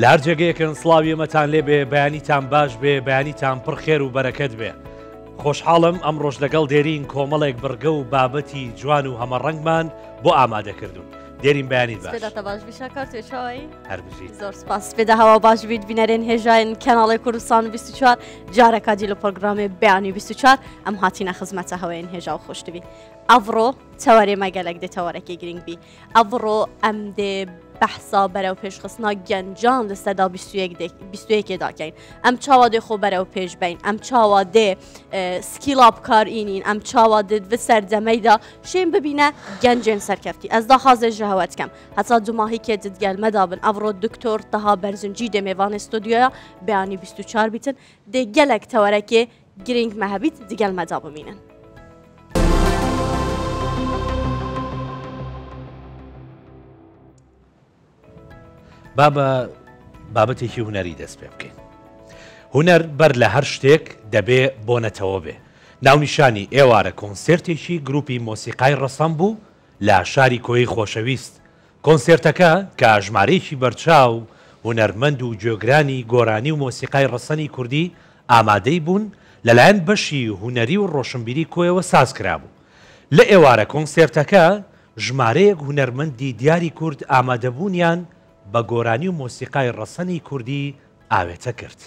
لە هەر جێگەیەکن سڵاوی ئێمەتان لێ بێ، بەیانیتان باش بێ، بەیانیتان پڕ خێر و بەرەکەت بێ. خۆشحاڵم ئەمڕۆش لەگەڵ دێرین کۆمەڵێک بڕگە و بابەتی جوان و هەمەڕەنگمان بۆ ئامادە کردوون. دێرین بەیانیت باش. سپێداتە باش بی شاکار توێ چاوایی؟ هەر بژیت. زۆر سپاس. سپێدە هەوا باش بیت بینەرێن هێژاین کەناڵێ کوردستان 24 جارەکا دی لە پرۆگرامێ بەیانی 24 ئەم هاتینە خزمەتە هەوەیەن هێژا و خۆشتبی. ئەڤڕۆ چەوەرێ مە گەلەک دێ تەوەرەکێ گرنگ بی. ئەڤڕۆ ئەم دێ بەحسا بەرەو پێشخستنا گەنجان لە سەدا 21 داکەین. ئەم چاوا دێ خۆ بەرەو پێش بین، ئەم چاوا دێ سکیلا بکار ئینین، ئەم چاوا دێت بە سەردەمەیدا شێن ببینە گەنجێن سەرکەفتی. ئەس داخوازێ ژە هەوە دکەم هەتا دوماهی کێ ددگەل مەدابن. ئەڤڕۆ دکتۆر تەها بەرزنجی دێ مێوانێ ستۆدیۆیا بەیانی 24 بیتن دێ گەلەک تەوەرەکێ گرنگ مەهەبیت دگەل مەدا بمینن. با بە بابەتێکی هونەری دەست پێ بکەین. هونەر بەر لە هەر شتێک دەبێ بۆ نەتەوە بێ. ناونیشانی ئێوارە کۆنسێرتێکی گروپی مۆسیقای ڕەسەن بوو لە شاری کۆیەی خۆشەویست. کۆنسێرتەکە کە ژمارەیەکی بەرچاو هونەرمەند و گوێگرانی گۆرانی و مۆسیقای ڕەسەنی کوردی ئامادەی بوون، لەلایەن بەشی هونەری و ڕۆشنبیری کۆیەوە ساز کرابوو. لە ئێوارە کۆنسێرتەکە ژمارەیەک هونەرمەندی دیاری کورد ئامادەبوونیان بە گۆرانی و مۆسیقای ڕەسەنی کوردی ئاوێتە کرد.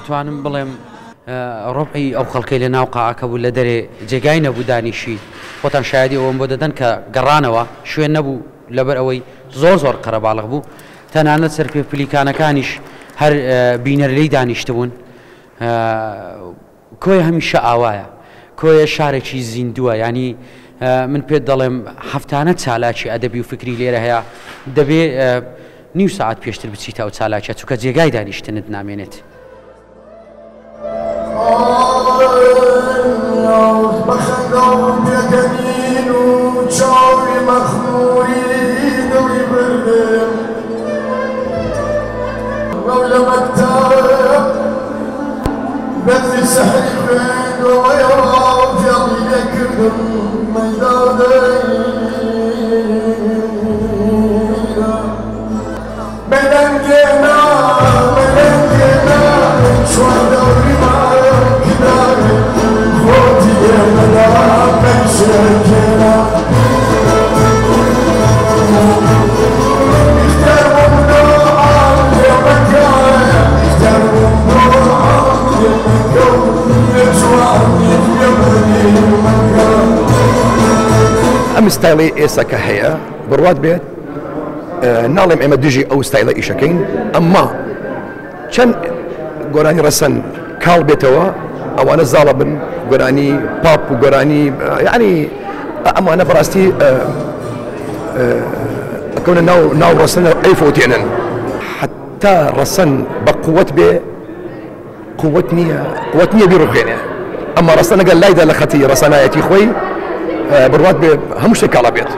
دەتوانم بڵێم ڕۆبعی ئەو خەڵکەی لە ناو قاعەکە بوو لە دەرێ جێگای نەبوو دانیشیت، خۆتان شایەدی ئەوەم بۆ دەدەن کە گەڕانەوە شوێن نەبوو لەبەر ئەوەی زۆر زۆر قەرەباڵغ بوو، تەنانەت سەرپێ پلیکانەکانیش هەر بینەر لێی دانیشتبوون. کۆیە هەمیشە ئاوایە، کۆیە شارێکی زیندووە، یانی من پێت دەڵێم هەفتانە چالاکی ئەدەبی و فکری لێرە هەیە، دەبێ نیو سەعات پێشتر بچیتە ئەو چالاکیە چونکە جێگای دانیشتنت نامێنێت. ئەم ستایلەی ئێستا کە هەیە بڕوات بێت ناڵێم ئێمە دژی ئەو ستایلە ئیشەکەین، ئەمما چەند گۆرانی ڕەسەن کاڵ بێتەوە ئەوانە زاڵە بن، گۆرانی پاپ و گۆرانی یعنی ئەمانە بەڕاستی ئەکەونە ناو ناو ڕەسەن ئەیفەوتێنن. حتا ڕەسەن بە قووەت بێ قووەت نییە، قووەت نییە بیڕوخێنێ، ئەمما ڕەسەن ئەگەر لایدا لە خەتی ڕەسەنایەتی خۆی بڕوات بێ هەموو شتێک کاڵا بێت.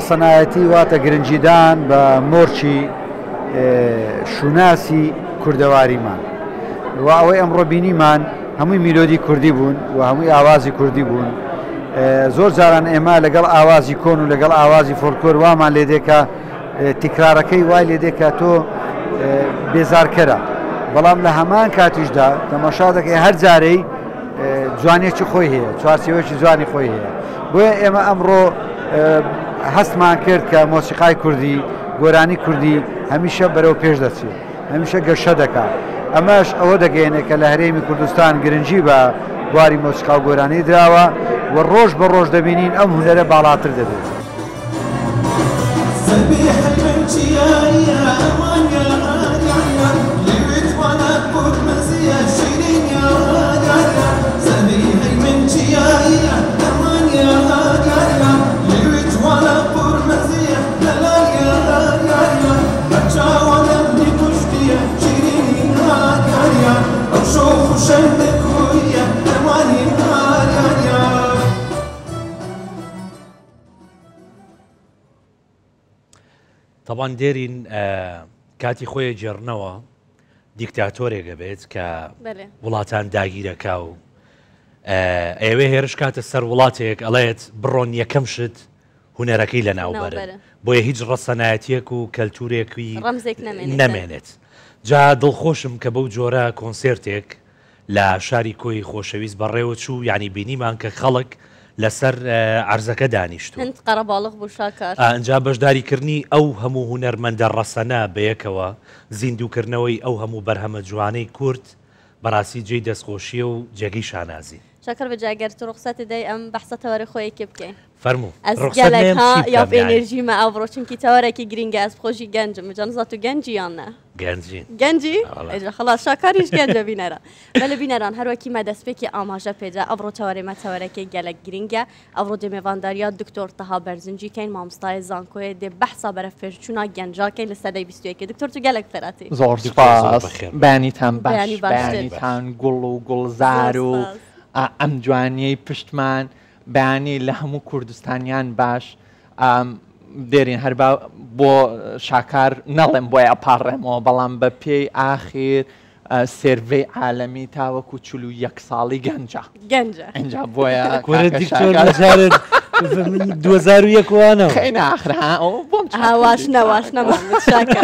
ڕەسەنایەتی واتە گرنگیدان بە مۆرکی شوناسی کوردەواریمان و ئەوەی ئەمڕۆ بینیمان هەمووی میلۆدی کوردی بوون و هەمووی ئاوازی کوردی بوون. زۆر جاران ئێمە لەگەڵ ئاوازی کۆن و لەگەڵ ئاوازی فۆلکلۆر وامان لێ دێ کە تکرارەکەی وای لێ دێ کە تۆ بێزارکەرە، بەڵام لە هەمان کاتیشدا تەماشا دەکەی هەر جارەی جوانیەکی خۆی هەیە، چوارچێوەیەکی جوانی خۆی هەیە. بۆیە ئێمە ئەمڕۆ هەستمان کرد کە مۆسیقای کوردی، گۆرانی کوردی هەمیشە بەرەو پێش دەچێت، هەمیشە گەشە دەکات. ئەمەش ئەوە دەگەیەنێت کە لە هەرێمی کوردستان گرنگی بە بواری مۆسیقا و گۆرانی دراوە و ڕۆژ بە ڕۆژ دەبینین ئەم هونەرە باڵاتر دەبێت. تەبان دێرین کاتی خۆی گێڕنەوە دیکتاتۆرێک ئەبێت کە وڵاتان داگیرەکا و ئەیەوێ هێرش کاتە سەر وڵاتێک ئەڵێت بڕۆن یەکەم شت هونەرەکەی لەناوبەرن بۆیە هیچ ڕەسەنایەتیەک و کەلتورێکی نەمێنێت جا دڵخۆشم کە بەو جۆرە کۆنسێرتێک لە شاری کۆیی خۆشەویست بەڕێوە چوو، یانی بینیمان کە خەڵک لەسەر عەرزەکە دانیشتوون. هند قەرەباڵغ بوو شاکار. ئینجا بەشداریکردنی ئەو هەموو هونەرمەندە ڕەسەنە بەیەکەوە، زیندووکردنەوەی ئەو هەموو بەرهەمە جوانەی کورد، بەڕاستی جێی دەستخۆشییە و جێگەی شانازین. شاکار بجا گەر تو ڕوخسەتت دەی ئەم بەحسە تەوەرە خۆیەکی بکەین. فەرموو. ئەز ڕوخسەت گەلەک نەیەم ها چی بکەم یاف یانی؟ ئێنێرژی مە ئەڤڕۆ چونکی تەوەرەکی گرینگە ئەز بخۆشی گەنجم بجا نزا تو گەنجی یان نە؟ گەنجین. گەنجی؟ وەڵا. ئەیجا خەڵاس شاکاریش گەنجە بینەران. بەلێ بینەران هەروەکی مە دەستپێکی ئاماژە پێدا ئەڤڕۆ تەوەرێ مە تەوەرەکێ گەلەک گرینگە ئەڤڕۆ دێ مێڤانداریا دکتۆر تەها بەرزنجی کەین مامۆستاێ زانکۆێ دێ بەحسا بەرەف پێشچوونا گەنجا کەین لە سەدەی 21 دکتۆر تو گەلەک فێراتی. زۆر دکتۆر زۆر سوپاس بەخێر بێی. بەیانیتان باش بەیانی باشتر. بەیانیتان گوڵ و زۆر گوڵزار و سوپاس. ئەم جوانیەی پشتمان بەیانی لە هەموو کوردستانیان باش. دێرین هەر با بۆ شاکار نەڵێم بۆی ئەپاڕێمەوە بەڵام بە پێی ئاخیر سێرڤەی عالەمی تاوەکو 41 ساڵی گەنجە گەنجە ئینجا بۆیە کورە کاکە دکتۆر شاکار مەجالت من 2001 وانەوە. خەینە ئاخر ها ئەوە بۆم چاک ها واش کردی. نە واش نەمان شاکر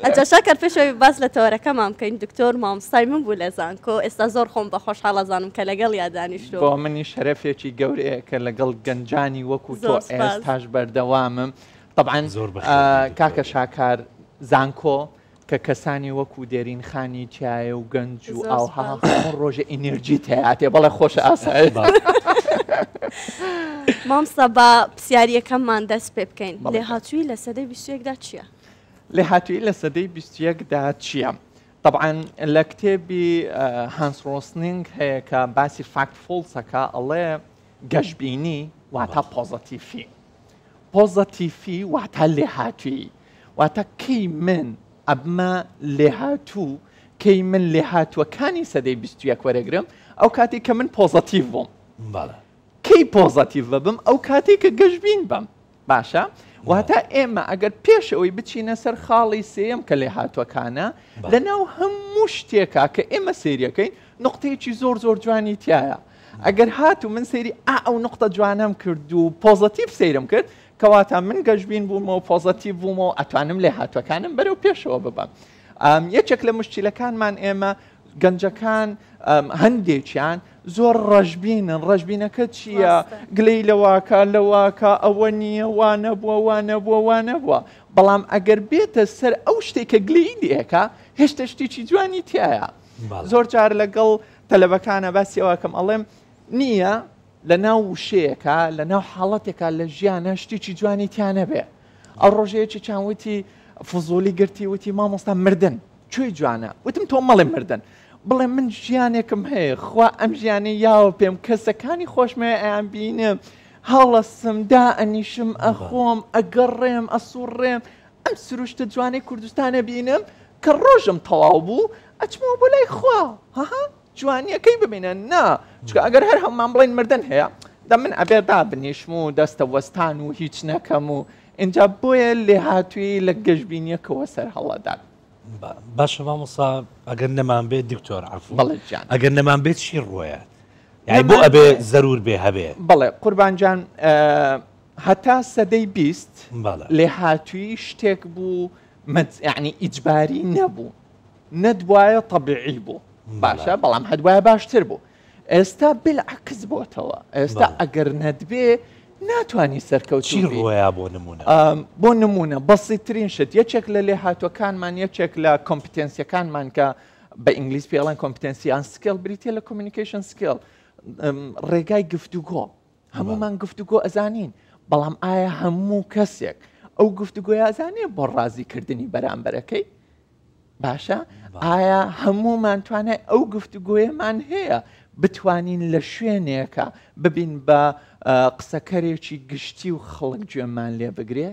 ئەجا شاکر پێش ئەوەی باس لە تەوەرەکەمان بکەین دکتۆر مامۆستای من بوو لە زانکۆ ئێستا زۆر خۆم بە خۆشحاڵ ئەزانم کە لەگەڵیا دانیشتووم. بۆ منی شەرەفێکی گەورەیە کە لەگەڵ گەنجانی وەکو تۆ زۆر سپاس. ئێستاش بەردەوامم تەبعەن زۆر بەخێر بێی دکتۆر کاکە گیان. شاکار زانکۆ کە کەسانی وەکو دێرین خانی تیایە و گەنج و زۆر ئاوها سپاس. هەموو ڕۆژێ ئینێرجی تیاتێ بەڵێ خۆشە ئاسایە. بەڵێ. مامۆستا با پرسیاریەکەممان دەست پێ بکەین بەڵێ. لێهاتوویی لە سەدەی 21 دا چییە؟ لێهاتوویی لە سەدەی 21 دا چییە؟ تەبعەن لە کتێبی هانس ڕۆسنینگ هەیە کە باسی فاکت فۆڵسەکە ئەڵێ گەشبینی واتە پۆزەتیفی پۆزەتیفی واتە لێهاتوویی واتە کەی من ئەبمە لێهاتوو کەی من لێهاتووەکانی سەدەی 21 وەرەگرم ئەو کاتێک کە من پۆزەتیڤ بووم بەڵێ کەی پۆزەتیڤ ببم ئەو کاتێک کە گەشبین بم باشە واتە ئێمە ئەگەر پێش ئەوەی بچینە سەر خاڵی سێیەم کە لێهاتووەکانە لەناو هەموو شتێکا کە ئێمە سەیریەکەین نقطەیەکی زۆر زۆر جوانی تایە ئەگەر هاتوو من سەیری ئا ئەو نقطە جوانەم کرد و پۆزەتیڤ سەیرم کرد کەواتە من گەشبین بوومەوە پۆزەتیڤ بوومەوە ئەتوانم لێهاتووەکانم بەرەو پێشەوە ببەم یەکێک لە مشکیلەکانمان ئێمە گەنجەکان هەندێکیان زۆر ڕەشبینن ڕەشبینەکە چییە گلەی لەواکە لەواکە ئەوە نییە وا نەبووە وا نەبووە وا نەبووە بەڵام ئەگەر بێتە سەر ئەو شتێک کە گلەی لێکە هێشتا شتێکی جوانی تایە زۆر جار لەگەڵ تەلەبەکانە باسی ئەوەکەم ئەڵێم نییە لە ناو وشەیەکە لە ناو حاڵەتێکا لە ژیانە شتێکی جوانی تیا نەبێ ئەو ڕۆژەیەکی چیان وتی فزولی گرتی وتی مامۆستا مردن کوێی جوانە وتم تۆ مەڵێ مردن بڵێ من ژیانێکم هەیە خوا ئەم ژیانەی یاوە پێم کەسەکانی خۆشمەوێ ئەیان بینم هەڵەسم دا ئەنیشم ئەخۆم ئەگەڕێم ئەسوڕێم ئەم سروشتە جوانەی کوردستانە بینم کە ڕۆژم تەواو بوو ئەچمەوە بۆ لای خوا هەها جوانیەکەی ببینە نا چونکە ئەگەر هەر هەموومان بڵێین مردن هەیە دە من ئەبێ دابنیشم و دەستە وەستان و هیچ نەکەم و ئینجا بۆیە لێهاتوویی لە گەشبینیەکەوە سەر هەڵەدات. باشە مامۆستا ئەگەر نەمان بێت دکتۆر عەفو بەڵێ گیان. ئەگەر نەمان بێت چی ڕوەیات؟ یانی بۆ ئەبێ زەرور بێ هەبێ؟ بەڵێ قوربان جان هەتا سەدەی 20 لێهاتوویی شتێک بوو یعنی ئیجباری نەبوو نەدوایە طبیعی بوو باشە بەڵام هەدوایە باشتر بوو ئێستا بالعکس بۆتەوە ئێستا ئەگەر نەتبێ ناتوانی سەرکەوتوو چی ڕۆیا بۆ نمونە؟ بۆ نمونە بەسیترین شت یەکێک لە لێهاتوەکانمان یەکێک لە competency ەکانمان کە بە ئینگلیز پێڵەن competency یان skill بریتە لە communication skill ڕێگای گفتوگۆ هەمومان گفتوگۆ ئەزانین بەڵام ئایا هەموو کەسێک ئەو گفتوگۆی ئەزانێ بۆ ڕازیکردنی بەرامبەرەکەی باشە ئایا هەموومان توانای ئەو گفتوگۆیەمان هەیە بتوانین لە شوێنێکە ببین بە قسەکەرێکی گشتی و خەڵک گوێمان لێ بگرێ؟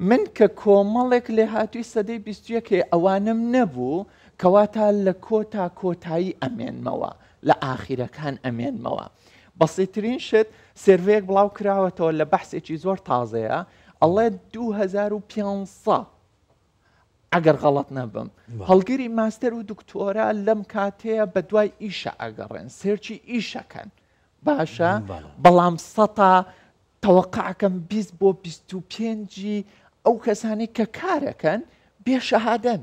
من کە کۆمەڵێک لێهاتووی سەدەی بیستویەکێ ئەوانم نەبوو کەواتە لە کۆتا کۆتایی ئەمێنمەوە لە ئاخیرەکان ئەمێنمەوە بەسیترین شت survey یەک بڵاو کراوەتەوە لە بەحسێکی زۆر تازەیە ئەڵێ 2500 ئەگەر غەڵەت نەبم هەڵگری ماستەر و دکتۆرا لەم کاتەیە بە دوای ئیشە ئەگەڕێن search ی ئیشەکەن باشە بەڵام سەتا تەوەقعەکەم 20 بۆ 25 ئەو کەسانی کە کارەکەن بێ شەهادەن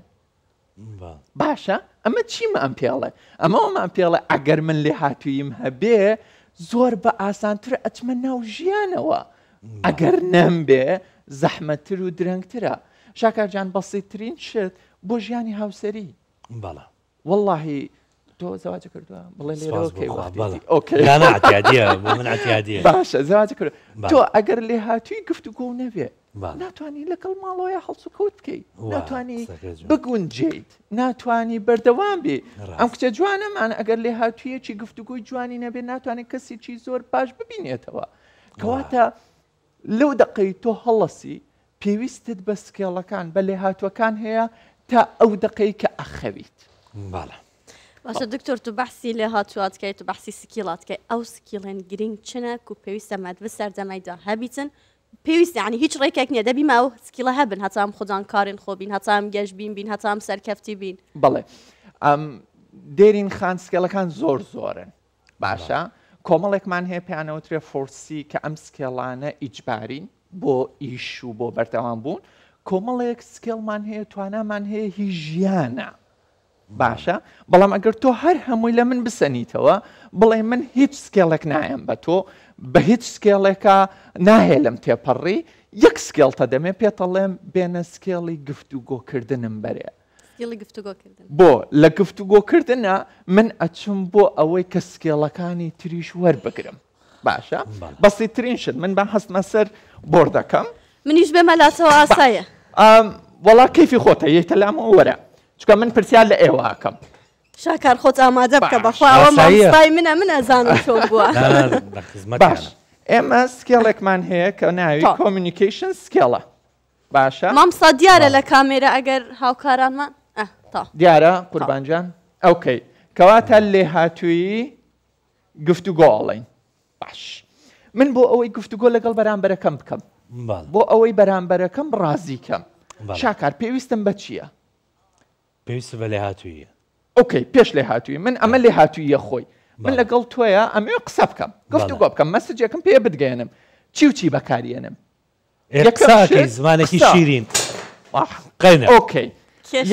باشە ئەمە چیمان پێڵێ ئەمەمان پێڵێ ئەگەر من لێ هاتوویم هەبێ زۆر بە ئاسانتر ئەچمە ناو ژیانەوە ئەگەر نەمبێ زەحمەتتر و درەنگترە شاکار جان بەسیترین شت بۆ ژیانی هاوسەری بەڵێ وەڵاهی تۆ زەواجە کردووە بڵێ لێرەوە کەی وەختێتی okay لا نا اعتیادیە بۆ من اعتیادیە باشە زەواجە کردووە تۆ ئەگەر لێهاتووی گفتوگۆ نەبێ ناتوانی لەگەڵ ماڵەوەی هەڵسوکەوت بکەیت ناتوانی بگونجێیت ناتوانی بەردەوام بێ ئەم کچە جوانەمان ئەگەر لێهاتوویەکی گفتوگۆی جوانی نەبێ ناتوانێت کەسێکی زۆر باش ببینێتەوە کەواتە لەو دەقەی تۆ هەڵەسی پێویستت بە skill ەکان بە لێهاتووەکان هەیە تا ئەو دەقەی کە ئەخەویت. بەڵێ. باشە دکتۆر تو بەحسی لێهاتوات کەی تو بەحسی skill ات کەی ئەو skill ێن گرینگ چنە کو پێویستە مەد سەردەمەیدا هەبیتن پێویست یعنی هیچ ڕێکێک نییە دەبی مە ئەو skill ە هەبن هەتا ئەم خودان کارین خۆ بین هەتا ئەم گەش بین بین هەتا ئەم سەرکەفتی بین. بەڵێ دێرین خان skill ەکان زۆر زۆرن باشە کۆمەڵێکمان هەیە پێیانەوترێ four C کە ئەم skill انە ئیجبارین بۆ ئیش و بۆ بەردەوام بوون کۆمەڵێک skill مان هەیە توانامان هەیە هی ژیانە باشە بەڵام ئەگەر تۆ هەر هەمووی لە من بسەنیتەوە بڵێ من هیچ skill ێک نایەم بە تۆ بە هیچ skill ێکە ناهێلم تێپەڕی یەک skill تە دەمێ پێتەڵێم بێنە skill ی گفتوگۆکردنم بەرێ skill ی گفتوگۆکردن. بۆ لە گفتوگۆکردنا من ئەچم بۆ ئەوەی کە skill ەکانی تریش وەربگرم باشە بەسیترین شت من با هەستمە سەر board ەکەم. منیش بێمە لاتەوە ئاسایە. وەڵا کەیفی خۆتە یەیتە لامەوە وەرە چونکە من پرسیار لە ئێوە ئەکەم. شاکار خۆت ئامادە بکە بەخوا ئەوە مامۆستای منە من ئەزانم چۆن بووە. باش ئێمە skill ێکمان هەیە کە ناوی communication skill ە باشە. مامستا دیارە لە کامێرا ئەگەر هاوکارانمان ئە تا. دیارە قوربان جان okay کەواتە لێهاتوویی گفتوگۆ ئەڵێین باش من بۆ ئەوەی گفتوگۆ لەگەڵ بەرامبەرەکەم بکەم بۆ ئەوەی بەرامبەرەکەم ڕازی کەم شاکار پێویستم بە چییە؟ پێویست بە لێهاتوویە okay پێش لێهاتووی من ئەمە لێهاتوویە خۆی من لەگەڵ تۆیە ئەمەوێ قسە بکەم گفتوگۆ بکەم message ێکم پێ بتگەیەنم چی و چی بەکاریێنم یەکەم شت زمانێکی شیرین قەینە okay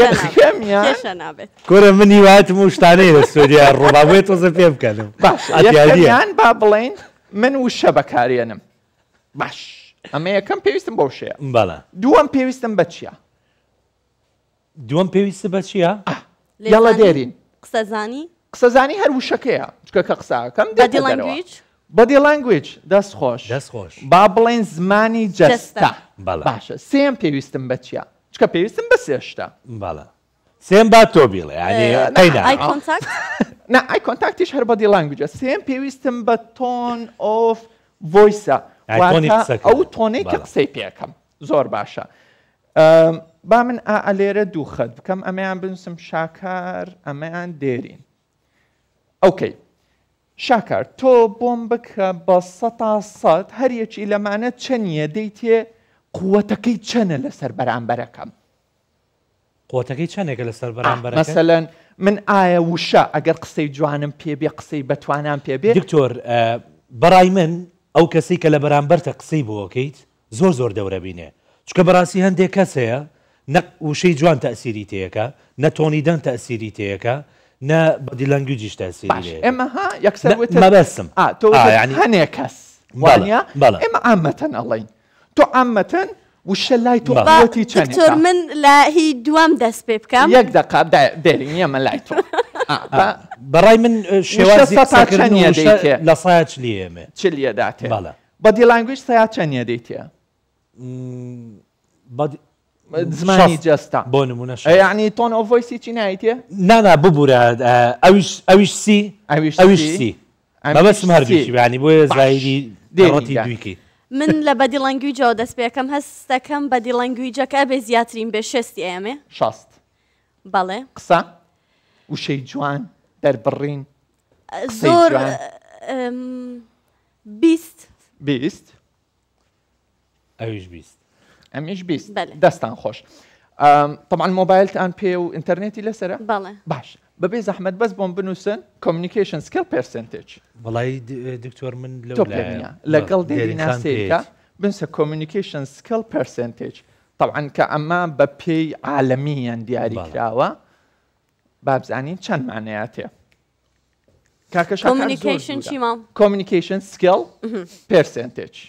یەکەمیان کێشە نابێت کورە من هیوایەتم و شتانەی لە ستۆدیۆ ڕۆڵا بۆیە تۆزە پێ بکەنم باش یەکەمیان با بڵێین من وشە بەکارێنم باش ئەمە یەکەم پێویستم بەو شەیە بەڵێ دووەم پێویستم بە چییە دووەم پێویستە بە چییە؟ یاڵا دێرین. قسەزانی؟ قسەزانی هەر وشەکەیە چونکە کە قسەکەم body language؟ body language دەست خۆش. دەست خۆش. با بڵێین زمانی جەستە. بەڵێ. باشە سێیەم پێویستم بە چییە؟ چونکە پێویستم بە سێ شتە. بەڵێ. سێیەم با تۆ بیڵێ یانی قەینا. eye contact؟ نا eye contact یش هەر body language ە. سێیەم پێویستم بە tone of voice ە. واتە ئەو tone ەی کە قسەی پێ ئەکەم. زۆر باشە. با من ئا لێرە دوو خەت بکەم ئەمەیان بنووسم شاکار ئەمەیان دێرین okay شاکار تۆ بۆم بکە بە سەتا سەد هەریەکی لەمانە چەندە دەیتێ قوەتەکەی چەنە لەسەر بەرامبەرەکەم؟ قوتەکەی چەندێکە لەسەر بەرامبەرەکە؟ مەسەلەن من ئایا وشە ئەگەر قسەی جوانم پێ بێ قسەی بەتوانام پێ بێ؟ دکتۆر بەڕای من ئەو کەسەی کە لە بەرامبەرتە قسەی بۆ ئەکەیت زۆر زۆر دەورە بینێ چونکە بەڕاستی هەندێک کەس هەیە نە وشەی جوان تەئسیری تێیەکا نە تۆنی دەنگ تەئسیری تێیەکا نە body language یش تەئسیری باش لێیەکا ئێمە ها یەکسەر نە وتت مەبەستم ئا تۆ ئا وتت یانی هەنێ کەس بەڵێ وانیە بەڵێ ئێمە عامەتەن ئەڵێین تۆ عامەتەن وشە لای تۆ بەڵێ. با قوەتی دکتۆر چەنێکە؟ من لە هی دووەم دەست پێ بکەم. یەک دەقە دێرین یەمە لای تۆ ئا با بەڕای من وشە شێوازی سەتا قسەکردن و چەنیە وشە دەیتێ؟ لە سایە چلی ئێمێ چلیە داتێ بەڵێ. body language سەیا چەنیە دەیتێ؟ body زمانی جەستە بۆ نمونە یعنی tone of voice ی چی نایتێ؟ نانا ببورە ئەویش ئەویش سی ئەویش سی مەبەستم هەردووکی یعنی بۆیە زایدی دێڕەتی دویکی. من لە body language ەوە دەست پێکەم هەستەکەم body language ەکە ئەبێ زیاترین بێ شێستی ئەیەمێ. شەست. بەڵێ. قسە، وشەی جوان، دەربڕین، قسەی زۆر جوان. 20. 20. ئەویش 20. ئەمیش 20. بەلێ. دەستان خۆش. تەبعەن مۆبایلتان پێ و ئینتەرنێتی لەسەرە؟ بەڵێ. باش بەبێ زەحمەت بەس بۆم بنووسن communication skill percentage. وەڵای دکتۆر من لەو تۆ لایە. پێم نییە. لەگەڵ دێرین دێرینا خان سەیرکە پێیەتی. بنووسە communication skill percentage. تەبعەن کە ئەمە بە پێی عالەمییەن دیاری کراوە. با بزانین چەند مانەیاتێ. کاکە شاکار زۆر communication دوورە. چی مام؟ communication skill percentage.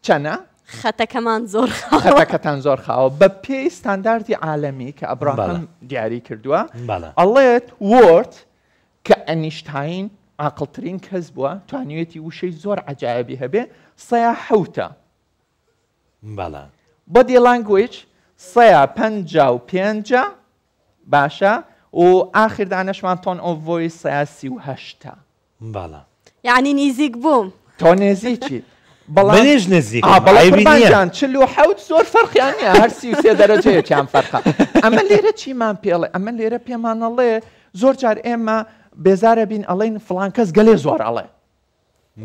چەنە؟ خەتەکەمان زۆر خاوە. خەتەکەتان زۆر خاوە. بە پێی ستانداردی عالەمی کە ئەبراهام دیاری کردووە ئەڵێت word کە ئەنیشتاین عاقڵترین کەس بووە توانیوێتی وشەی زۆر عەجایەبی هەبێ سەیا حەوتە. بەڵێ. Body language سەیا 55ە باشە و ئاخر دانەشمان tone of voice سەیا 38ە. بەڵێ. یەعنی نیزیک بووم. تۆ نێزیکی بەڵام منیش نزیکم ئا بەڵێ عەیبی قوربان نییە. گیان 47 زۆر فەرقیان نییە هەر 33 دەرەجەیەکیان فەرقە. ئەمە لێرە چیمان پێڵێ؟ ئەمە لێرە پێمان ئەڵێ زۆر جار ئێمە بێزارە بین ئەڵێین فڵان کەس گەلێ زۆر ئەڵێ.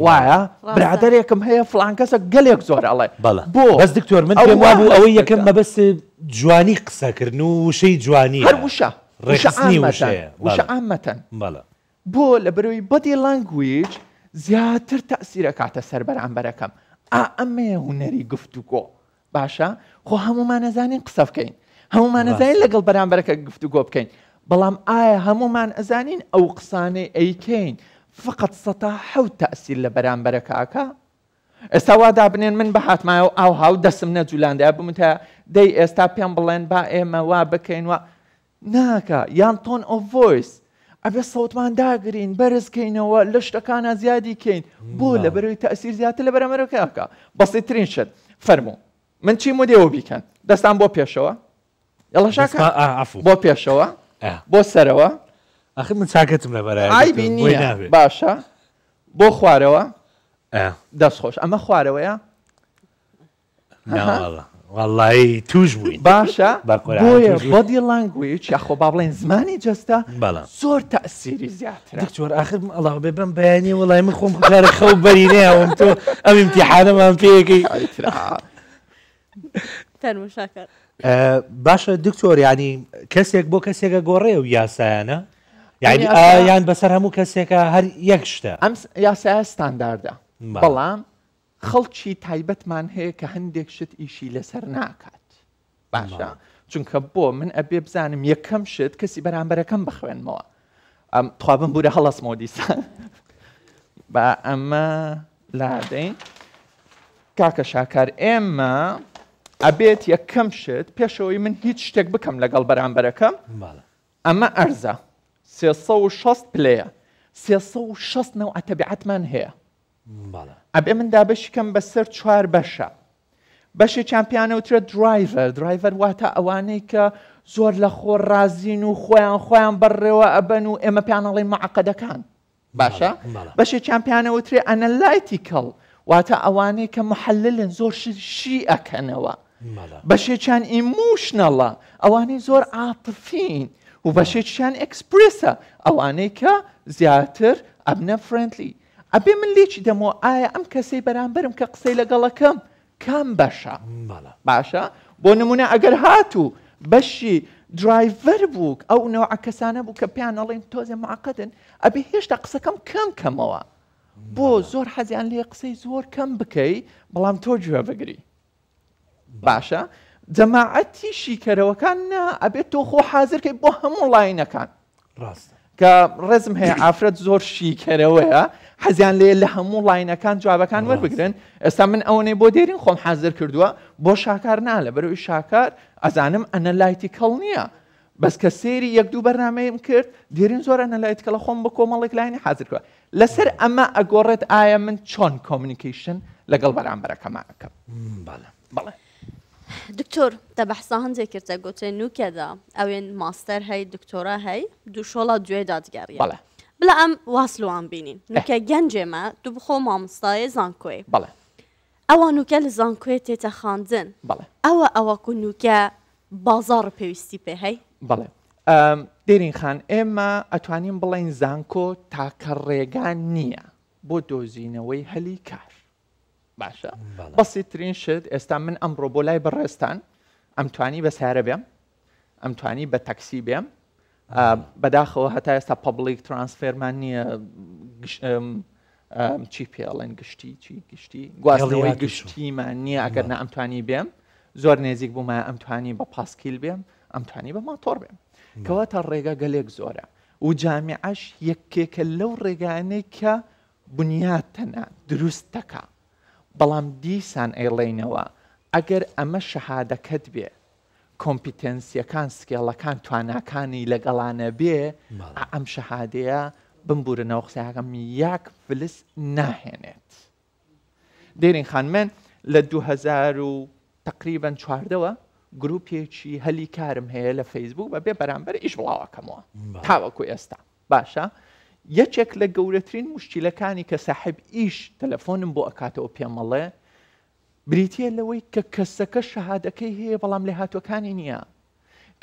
وایە برادەرێکم هەیە فڵان کەسە گەلێک زۆر ئەڵێ. بەڵێ بۆ بەس دکتۆر من ئەو پێم وابوو وا ئەوەی هەست یەکەم دەکا. مەبەست جوانی قسەکردن و وشەی جوانیە. هەر وشە وشە ڕێکخستنی عامەتەن وشەیە. وشە بەڵێ. عامەتەن. بەڵێ. بۆ لەبەرئەوەی body language زیاتر تەئسیر ئەکاتە سەر بەرامبەرەکەم ئا ئەمەیە هونەری گفتوگۆ باشە خۆ هەموومان ئەزانین قسە بکەین هەموومان ئەزانین ڕاستە. لەگەڵ بەرامبەرەکە گفتوگۆ بکەین بەڵام ئایا هەموومان ئەزانین ئەو قسانەی ئەیکەین فقط سەتا حەوت تەئسیر لە بەرامبەرەکە ئەکا ئێستا وا دابنێن من بهاتمایە و ئاوها و دەسم نەجولاندایە بموتایە دەی ئێستا پێم بڵێن با ئێمە وا بکەین وا ناکا یان tone of voice ئەبێ سەوتمان داگرین بەرز کەینەوە لە شتەکانا زیادی کەین بۆ لەبەرەوەی تەئسیر زیاتر لە بەرامبەرەکە ئەکا بەسیترین شت فەرموو من چیم وت ئێوە بیکەن دەستان بۆ پێشەوە یەڵا شاکە دەستما- ئا، عەفو. بۆ پێشەوە ئا. بۆ سەرەوە ئاخر من چاکەتم لەبەرایە عەیبی دکتۆر، بۆی نییە نابێ. باشە بۆ خوارەوە ئا. دەست خۆش ئەمە خوارەوەیە ناوەڵا وەڵایی توش بووین باشە بە قورئان بۆیە توش بووین. body language یاخۆ با بڵێن زمانی جەستە بەڵێ. زۆر تەئسیری زیاترە دکتۆر ئاخر ئەڵا بێ بەم بەیانی وەڵای من خۆم جارێ خەو بەری نەیاوم تۆ ئەم ئیمتیحانەمان پێیەکەی ئیترا. فەرموو شاکار. باشە دکتۆر یعنی کەسێک بۆ کەسێکە گۆڕێ و یاسایانە یعنی ئەم یاسا- یان بەسەر هەموو کەسێکە هەر یەک شتە ئەم یاسایە ستانداردە بەڵێ. بەڵام خەڵکی تایبەتمان هەیە کە هەندێک شت ئیشی لەسەر ناکات باشە چونکە بۆ من ئەبێ بزانم یەکەم شت کەسی بەرامبەرەکەم بخوێنمەوە ئەم تخوا بمبورە هەڵەسمەوە دیسان با ئەمە لادەین کاکە شاکار ئێمە ئەبێت یەکەم شت پێشەوەی من هیچ شتێک بکەم لەگەڵ بەرامبەرەکەم ئەمە ئەرزە 360 پلەیە 360 نەوعە تەبیعەتمان هەیە ئەبێ من دابەشی کەم بەسەر چوار بەشە بەشێکیان پێیان ئەوترێت driver driver واتە ئەوانەی کە زۆر لە خۆ ڕازین و خۆیان خۆیان بەڕێوە ئەبەن و ئێمە پێیان ئەڵێین معقدەکان باشە بەشێکیان پێیان ئەوترێ analytical واتە ئەوانەی کە محللن زۆر شی ئەکەنەوە بەشێکیان emotional ە ئەوانەی زۆر عاتفین و بەشێکیان express ە ئەوانەی کە زیاتر ئەبنە friendly. ئەبێ من لێکی دەمەوە ئایا ئەم کەسەی بەرامبەرم کە قسەی لەگەڵەکەم کام بەشە؟ باشە بۆ نمونە ئەگەر هاتوو بەشی driver بوو ئەو نەوعە کەسانە بوو کە پێیان ئەڵێن تۆزێ معقدن ئەبێ هێشتا قسەکەم کەم کەمەوە بۆ زۆر حەزیان لێ قسەی زۆر کەم بکەی بەڵام تۆ گوێ بگری باشە جەماعەتی شیکەرەوەکان نا ئەبێت تۆ خۆ حازرکەی بۆ هەموو line ەکان ڕاستە کە ڕێزم هەیە ئافرەت زۆر شیکەرەوەیە حەزیان لێ لە هەموو line ەکان جوابەکان وەربگرن ئێستا من ئەوەنەی بۆ دێرین خۆم حازر کردووە بۆ شاکار نا لە بەرەوەی شاکار ئەزانم analytical نییە بەس کە سێری یەک دوو بەرنمەیەم کرد دێرین زۆر analytical ە خۆم بە کۆمەڵێک line ی حازر کردووە لەسەر ئەمە ئەگۆڕێت ئایا من چۆن communication لەگەڵ بەرامبەرەکەما ئەکەم. بەڵێ. بەڵێ. دکتۆر تە بەحسا هەندێ کردە گۆتێ نوکەدا ئەوێن ماستەر هەی دکتۆرا هەی دوو شۆڵا دوێ دادگەڕیە بەڵێ. بلا ئەم واس لوان بینین نوکە گەنجێمە تو بخۆ مامۆستایێ زانکۆێ بەڵێ. ئەوە نوکە لە زانکۆێ تێتە خاندن بەڵێ. ئەوە ئەوە کو نوکە بازاڕ پێویستی پێ هەی؟ بەڵێ دێرین خان ئێمە ئەتوانین بڵێین زانکۆ تاکە ڕێگا نییە بۆ دۆزینەوەی هەلی کار باشە بەسیترین شت ئێستا من ئەمڕۆ بۆ لای بەڕێزتان ئەمتوانی بە سارە بێم ئەمتوانی بە تەکسی بێم بەداخەوە هەتا ئێستا public transfer مان نییە چی پێڵێن گشتی چی گشتی گواستنەوەی گشتیمان نییە ئەگەر نە ئەمتوانی بێم زۆر نێزیک بوومە ئەمتوانی بە پاسکیل بێم ئەمتوانی بە ماتۆڕ بێم کەواتە ڕێگا گەلێک زۆرە و جامیعەش یەکێکە لەو ڕێگانەی کە بنیاتەنە دروست دەکا بەڵام دیسان ئەیڵێینەوە ئەگەر ئەمە شەهادەکەت بێ competence یەکان skill ەکان تواناکانی لەگەڵا نەبێ ئا ئەم شەهادەیە بمبورنەوە قسەکەم یاک فلس ناهێنێت دێرین خان من لە 2000 و تقریبا چواردەوە گروپێکی هەلی کارم هەیە لە فەیسبوک بە بێ بەرامبەر ئیش بڵاوەکەمەوە تاوەکو ئێستا باشە یەکێک لە گەورەترین مشکلەکانی کە ساحب ئیش تەلەفۆنم بۆ ئەکاتەوە پێمەڵێ بریتییە لەوەی کە کەسەکە شەهادەکەی هەیە بەڵام لێهاتووەکانی نییە.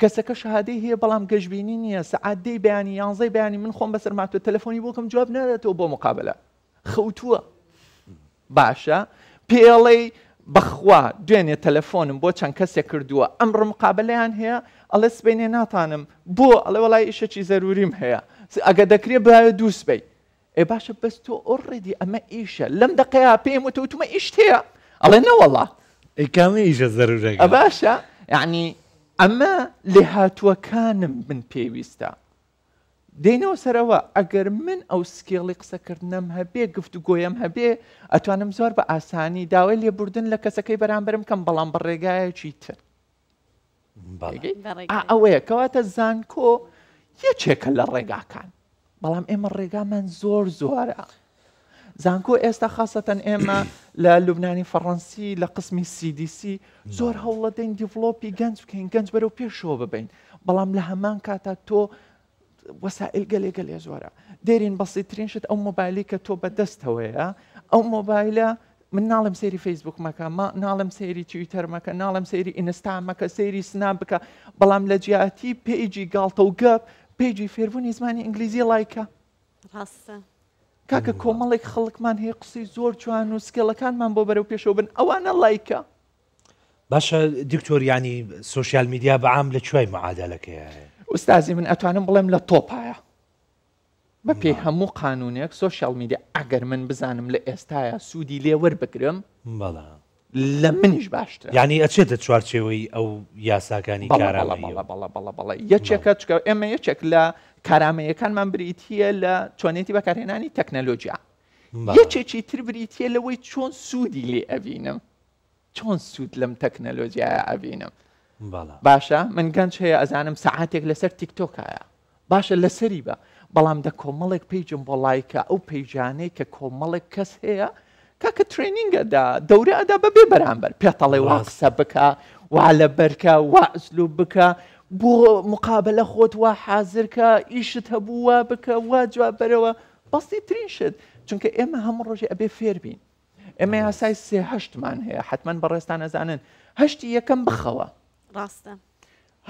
کەسەکە شەهادەی هەیە بەڵام گەشبینی نییە، سەعات دەی بەیانی یانزەی بەیانی من خۆم بەسەرم هاتووە تەلەفۆنی بۆ کەم جواب ناداتەوە بۆ مقابلە خەوتووە. باشە پێڵێی بەخوا دوێنێ تەلەفۆنم بۆ چەند کەسێک کردووە ئەمڕۆ مقابلەیان هەیە ئەڵێ سبەینێ ناتانم بۆ ئەڵێ وەڵای ئیشەکی زەروریم هەیە ئەگە دەکرێ باوێ دوو سبەی ئێ باشە بەس تۆ already ئەمە ئیشە لەم دەقەیا پێم وتە وتومە ئیشت هەیە ئەڵێ نەوەڵا. ئەی کامە ئیشە زەرورەکە؟ ئە باشە یەعنی ئەمە لێهاتووەکانم من پێویستە دێینەوە سەرەوە ئەگەر من ئەو skill ی قسەکردنەم هەبێ گفتوگۆیەم هەبێ ئەتوانم زۆر بە ئاسانی داوای لێبوردن لە کەسەکەی بەرامبەرم کەم بەڵام بە ڕێگایەکی تر. ئەوەیە کەواتە زانکۆ یەکێکە لە ڕێگاکان بەڵام ئێمە ڕێگامان زۆر زۆرە زانکۆ ئێستا خاستەن ئێمە لە لوبنانی فەڕەنسی لە قسمی CDC زۆر هەوڵەدەین develop ی گەنج بکەین گەنج بەرەو پێشەوە ببین بەڵام لە هەمان کاتا تۆ وەسائل گەلێ گەلێ زۆرە دێرین بەسیترین شت ئەو مۆبایلی کە تۆ بەدەستەوەیە ئەو مۆبایلە من ناڵێم سەیری فەیسبوک مەکە ما ناڵێم سەیری تویتەر مەکە ناڵێم سەیری ئینستا مەکە سەیری سناپ بکە بەڵام لە جیاتی page ی گاڵتە و گەپ page ی فێربوونی زمانی ئینگلیزی ڵایکە ڕاستە کاکە کۆمەڵێک خەڵکمان هەیە قسەی زۆر جوان و skill ەکانمان بۆ بەرەو پێشەوە بن ئەوانە ڵایکە باشە دکتۆر یانی social media بە عام لە کوای معادەلەکەیە؟ ئوستازی من ئەتوانم بڵێم لە top ایە بە پێی هەموو قانونێک social media ئەگەر من بزانم لە ئێستایا سوودی لێ وەربگرم بەڵێ لە منیش باشترە. یانی ئەچێتە چوارچێوەی ئەو یاساکانی بەڵێ بەڵێ کارامەییەوە. بەڵێ بەڵێ بەڵێ یەکێکە چونکە ئێمە یەکێک لە کارامەییەکانمان بریتییە لە چۆنێتی بەکارهێنانی تەکنەلۆجیا. بەڵێ. یەکێکی تر بریتییە لەوەی چۆن سوودی لێ ئەبینم. چۆن سوود لەم تەکنەلۆجیایە ئەبینم باشە من گەنج هەیە ئەزانم سەعاتێک لەسەر تیکتۆکایە باشە لەسەری بە بەڵام دە کۆمەڵێک page م بۆ ڵایکە ئەو page انەی کە کۆمەڵێک کەس هەیە کاکە training ەدا دەورە ئەدا بەبێ بەرامبەر پێتەڵێ وا قسە بکە وا لە بەرکە وا ئەسلوب بکە بۆ مقابلە خۆت وا حازرکە ئیشت هەبوو وا بکە وا جواب بەرەوە بەسیترین شت چونکە ئێمە هەموو ڕۆژێ ئەبێ فێر بین ئێمە یاسای سێ هەشتمان هەیە حتمما بەڕێزتان ئەزانن هەشتی یەکەم بخەوە ڕاستە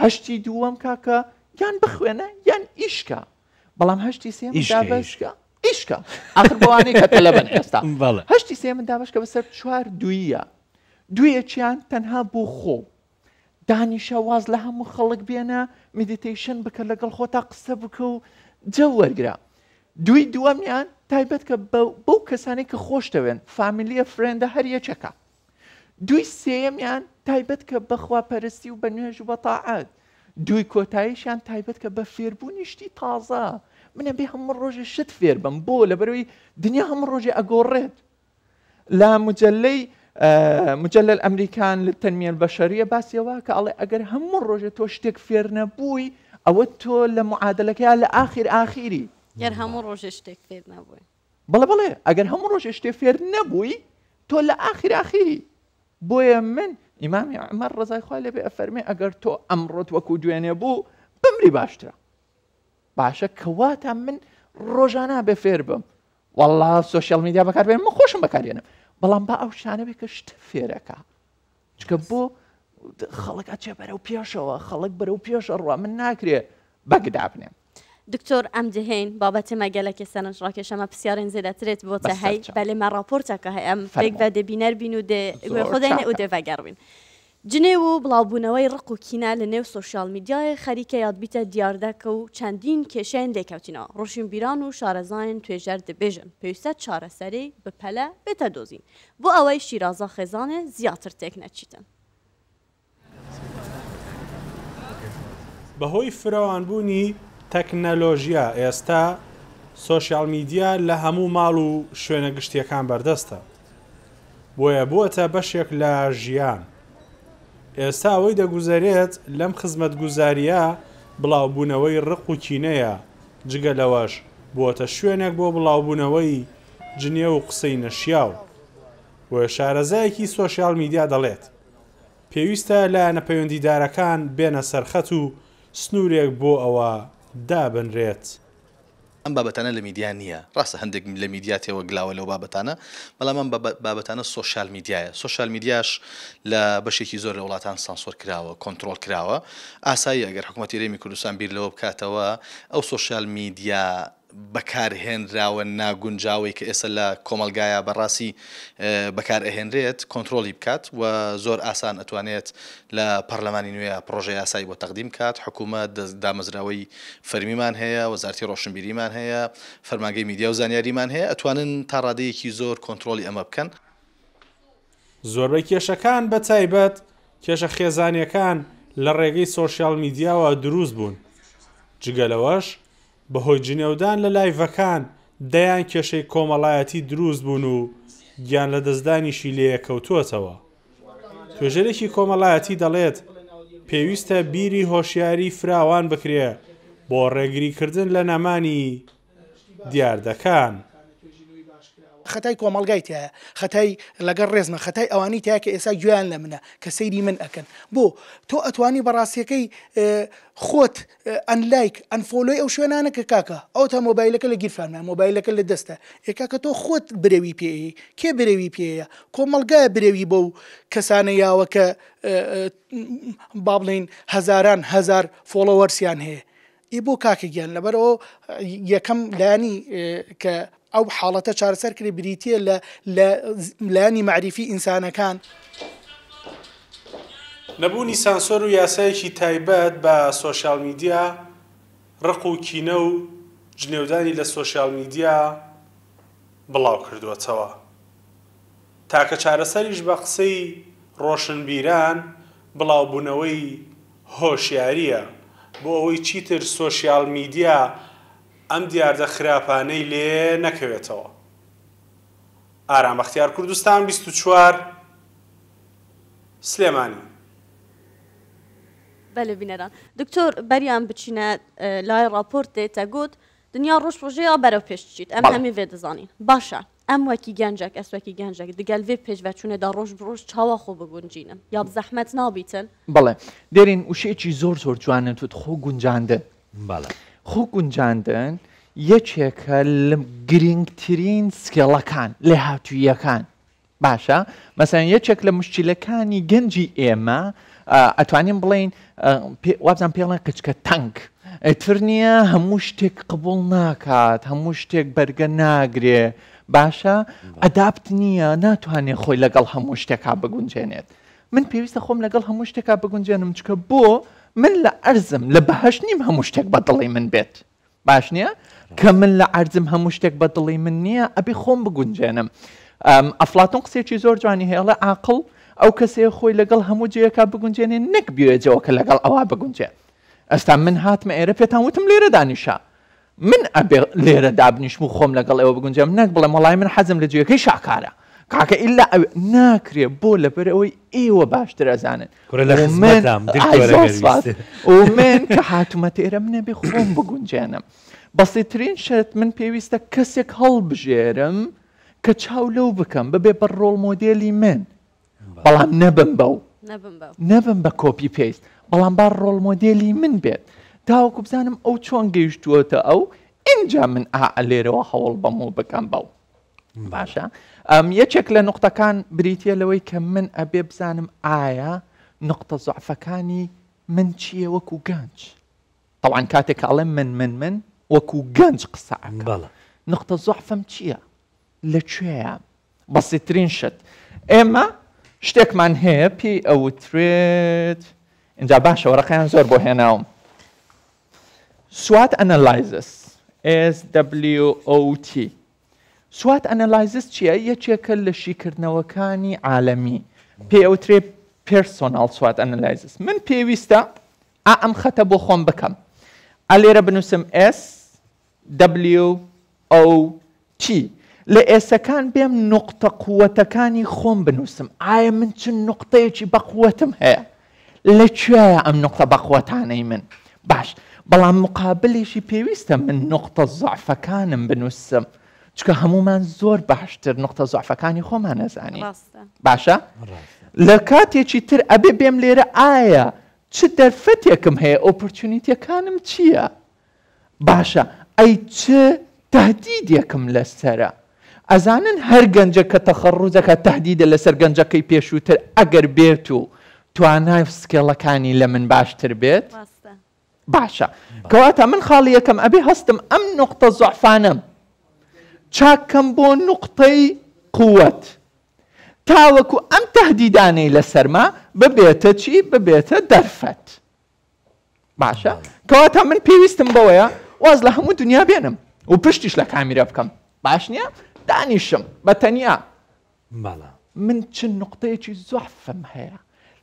هەشتی دووەم کاکە یان بخوێنە یان ئیشکە بەڵام هەشتی سێم ئیشکە، دابەشکە. ئیش کە ئاخر بۆوانەی کە تەلەبەن ئێستا هەشتی سێ من دابەشکە بەسەر چوار دوویە دوویەکیان تەنها بۆ خۆ دانیشە واز لە هەموو خەڵک بێنە meditation بکە لەگەڵ خۆتا قسە بکە و جەو وەرگرە دووی دووەمیان تایبەت کە بەو کەسانەی کە خۆشتەوێن فامیلیە friend ە هەر یەکێکە دووی سێیەمیان تایبەت کە بە خواپەرستی و بە نوێژ و بە تاعەت. دووی کۆتاییشیان تایبەت کە بە فێربوونی شتی تازە. من ئەبێ هەموو ڕۆژێ شت فێر بم. بۆ؟ لەبەرئەوەی دنیا هەموو ڕۆژێ ئەگۆڕێت. لە مجلەی مجلە الامریکان للتنمیە البشریە باسی ئەوە کە ئەڵێ ئەگەر هەموو ڕۆژێ تۆ شتێک فێر نەبووی ئەوە تۆ لە معادلەکەیا لە ئاخیر ئاخیری. گەر هەموو ڕۆژێ شتێک فێر نەبووی. بەڵێ بەڵێ ئەگەر هەموو ڕۆژێ شتێ فێر نەبووی تۆ لە ئاخیر ئاخیری بۆیە من ئیمامی عمر ڕزای خوای لێبێ ئەفەرمێ ئەگەر تۆ ئەمڕۆت وەکو دوێنێ بوو بمری باشترە باشە کەواتە من ڕۆژانە بێ فێر بم والله social media بەکاربێن من خۆشم بەکارێنم بەڵام با ئەو شتانە بێ کە شت فێرەکە چکە بۆ خەڵک ئەچێ بەرەو پێشەوە خەڵک بەرەو پێشە ڕوا من ناکرێ بەگ دابنێم. دکتۆر ئەم دهین بابەتێ مە گەلەکێ سەرنج ڕاکێشە مە پسیارێن زێدەترێت بۆ تە هەی بەلێ مە ڕاپۆرتەکە هەی ئەم پێک ڤە دێ بینەر بین و دێ گوێ خۆ دەینێ و دێ ڤەگەڕ بین. جنێو و بڵاوبوونەوەی ڕق و کینە لە نێو social media یێ خەریکە یاد بیتە دیاردەکە و چەندین کێشەیان لێ کەوتینەوە. ڕۆشنبیران و شارەزایان توێژەر دبێژن پێویستە چارەسەرێی بپەلە بێتە دۆزین بۆ ئەوەی شیرازە خێزانێ زیاتر تێک نەچیتن. بەهۆی فرەوانبوونی تەکنەلۆژیا ئێستا social media لە هەموو ماڵ و شوێنە گشتییەکان بەردەستە، بۆیە بووەتە بەشێک لە ژیان. ئێستا ئەوەی دەگوزەرێت لەم خزمەتگوزارییە بڵاوبوونەوەی ڕق و کینەیە، جگە لەوەش بووەتە شوێنێک بۆ بڵاوبوونەوەی جنێو و قسەی نەشیاو. بۆیە شارەزایەکی social media دەڵێت، پێویستە لایەنە پەیوەندیدارەکان بێنە سەرخەت و سنوورێک بۆ ئەوە دابنرێت. ئەم بابەتانە لە میدیا نییە، ڕاستە هەندێک لە میدیا تێوەگلاوە لەو بابەتانە، بەڵام ئەم بابەتانە social media یە، social media ش لە بەشێکی زۆر لە وڵاتان سانسۆر کراوە، کۆنترۆڵ کراوە، ئاساییە ئەگەر حکومەتی هەرێمی کوردستان بیر لەوە بکاتەوە ئەو social media بەکارهێنراوە ناگونجاوەی کە ئێستا لە کۆمەڵگایا بە ڕاستی بەکار ئەهێنرێت کۆنترۆڵی بکات و زۆر ئاسان ئەتوانێت لە پەرلەمانی نوێ پڕۆژە یاسایی بۆ تەقدیم بکات حکوومەت دامەزراوەی فەرمیمان هەیە وەزارتی ڕۆشنبیریمان هەیە فەرمانگەی میدیا و زانیاریمان هەیە ئەتوانن تا ڕادەیەکی زۆر کۆنترۆڵی ئەمە بکەن. زۆربەی کێشەکان بە تایبەت کێشە خێزانیەکان لە ڕێگەی social media وە دروست بوون جگە لەوەش بەهۆی جنێودان لە live ەکان دەیان کێشەی کۆمەڵایەتی دروست بوون و گیانلەدەستدانیشی لێکەوتووەتەوە. توێژەرێکی کۆمەڵایەتی دەڵێت، پێویستە بیری هۆشیاری فراوان بکرێ بۆ ڕێگریکردن لە نەمانی دیاردەکان. خەتای کۆمەڵگای تیایە خەتای لەگەڵ ڕێزمە خەتای ئەوانەی تیایە کە ئێستا گوێیان لە منە کە سەیری من ئەکەن بۆ تۆ ئەتوانی بەڕاستیەکەی خۆت unlike unfollow ی ئەو شوێنانە کە کاکە ئەوتا مۆبایلەکە لە گیرفانمە مۆبایلەکە لە دەستە ئێ کاکە تۆ خۆت برەوی پێی کێ برەوی پێیە کۆمەڵگایە برەوی بەو کەسانە یاوە کە با بڵێین هەزاران هەزار followers یان هەیە ئی بۆ کاکە گیان لەبەرئەوە یەکەم لایەنی کە ئەو حاڵەتە چارەسەر کرێ بریتییە لە لە لایەنی مەعریفی ئینسانەکان. نەبوونی سانسۆر و یاسایەکی تایبەت بە social media، ڕق و کینە و جنێودانی لە social media بڵاوکردووەتەوە. تاکە چارەسەریش بە قسەی ڕۆشنبیران بڵاوبوونەوەی هۆشیارییە بۆ ئەوەی چیتر social media ئەم دیاردە خراپانەی لێ نەکەوێتەوە. ئارام بەختیار کوردستان 24 سلێمانی. بەلێ بینەران دکتۆر بەریان بچینە لای ڕاپۆرتێ تە گوت دنیا ڕۆژ ڕۆژێ بەرەو پێش چیت ئەم هەمی ڤێ دەزانین باشە ئەم وەکی گەنجەک ئەس وەکی گەنجەک دگەل ڤێ پێشڤەچوونێدا ڕۆژ بە ڕۆژ چاوا خۆ بگونجینم یا زەحمەت نابیتن؟ بەڵێ دێرین وشەیەکی زۆر زۆر جوانت وت خۆ گونجاندن. بەڵێ. خۆ گونجاندن یەکێکە لە گرینگترین skill ەکان، لێهاتووییەکان. باشە مەسەلەن یەکێک لە موشکیلەکانی گەنجی ئێمە ئەتوانین بڵێین وابزانم پێڵێن قچکە تەنگ. ئیتر نییە هەموو شتێک قبوڵ ناکات هەموو شتێک بەرگە ناگرێ باشە adapt نییە ناتوانێ خۆی لەگەڵ هەموو شتێکا بگونجێنێت من پێویستە خۆم لەگەڵ هەموو شتێکا بگونجێنم چکە بۆ من لە ئەرزم لە بەهەشت نیم هەموو شتێک بە دڵی من بێت باش نییە کە من لە عەرزم هەموو شتێک بە دڵی من نییە ئەبێ خۆم بگونجێنم ئەفلاتون قسێکی زۆر جوانی هەیە ئەڵێ عاقڵ ئەو کەسەیە خۆی لەگەڵ هەموو جێیەکا بگونجێنێ نەک بێجەوە کە لەگەڵ ئەوا بگونجێ ئەستا من هاتمە ئێرە پێتان وتم لێرە دانیشە من ئەبێ لێرە دابنیشم و خۆم لەگەڵ ئێوە بگونجێم نەک بڵێم وەڵای من حەزم لە جێگەی شاکارە کاکە ئیلا ئەوێ ناکرێ بۆ لەبەر ئەوەی ئێوە باشتر ئەزانن کورە لە و من خزمەتام ئای دکتۆرە زۆر گەر سپاس ویستت. و من کە هاتوومەتە ئێرە من ئەبێ خۆم بگونجێنم بەسیترین شت من پێویستە کەسێک هەڵبژێرم کە چاو لەو بکەم ببێ بە role model ی من بەڵام نەبم بەو نەبم بە copy paste بەڵام با role model ی من بێت تاوەکو بزانم ئەو چۆن گەیشتووەتە ئەو ئینجا من ئا لێرەوە هەوڵ بەم و بکەم بەو باشە ئەم یەکێک لە نقطەکان بریتە لەوەی کە من ئەبێ بزانم ئایا نقطە زعفەکانی من چییە وەکو گەنج طبعا کاتێک کە ئەڵێم من من من وەکو گەنج قسە ئەکەم نقطە زعفم چییە لە کوێیە بەسیترین شت ئێمە شتێکمان هەیە پێی ئەوترێت اینجا باشە وەرەقەیان زۆر بۆ هێناوم SWOT analysis SWOT SWOT analysis چییە؟ یەکێکە لە شیکردنەوەکانی عالەمی پێی ئەوترێ personal SWOT analysis من پێویستە ئا ئەم خەتە بۆ خۆم بکەم ئا لێرە بنووسم S W O T لە ئێسەکان بێم نوقتە قوەتەکانی خۆم بنووسم ئایا من چ نوقتەیەکی بەقوەتم هەیە لە کوێیە ئەم نوقتە بەقوەتانەی من باش بەڵام مقابلیشی پێویستە من نوقتە زەعفەکانم بنووسم چونکە هەموومان زۆر باشتر نوقتە زەعفەکانی خۆمان ئەزانین باشە لە کاتێکی تر ئەبێ بێم لێرە ئایا چ دەرفەتێکم هەیە opportunity ەکانم چییە باشە ئەی چ تەهدیدێکم لەسەرە؟ ئەزانن هەر گەنجە کە تەخەڕوج ئەکات تەهدیدە لەسەر گەنجەکەی پێشووتر ئەگەر بێت و توانای و skill ەکانی لە من باشتر بێت؟ باشە کەواتە من خاڵی یەکەم ئەبێ هەستم ئەم نوقتە زوعفانەم چاک کەم بۆ نوقتەی قوت تاوەکو ئەم تەهدیدانەی لەسەرما ببێتە چی؟ ببێتە دەرفەت. باشە کەواتە من پێویستم بەوەیە واز لە هەموو دنیا بێنم و پشتیش لە کامیرە بکەم باش نییە دانیشم بە تەنیا من چ نقطەیەکی زۆحفم هەیە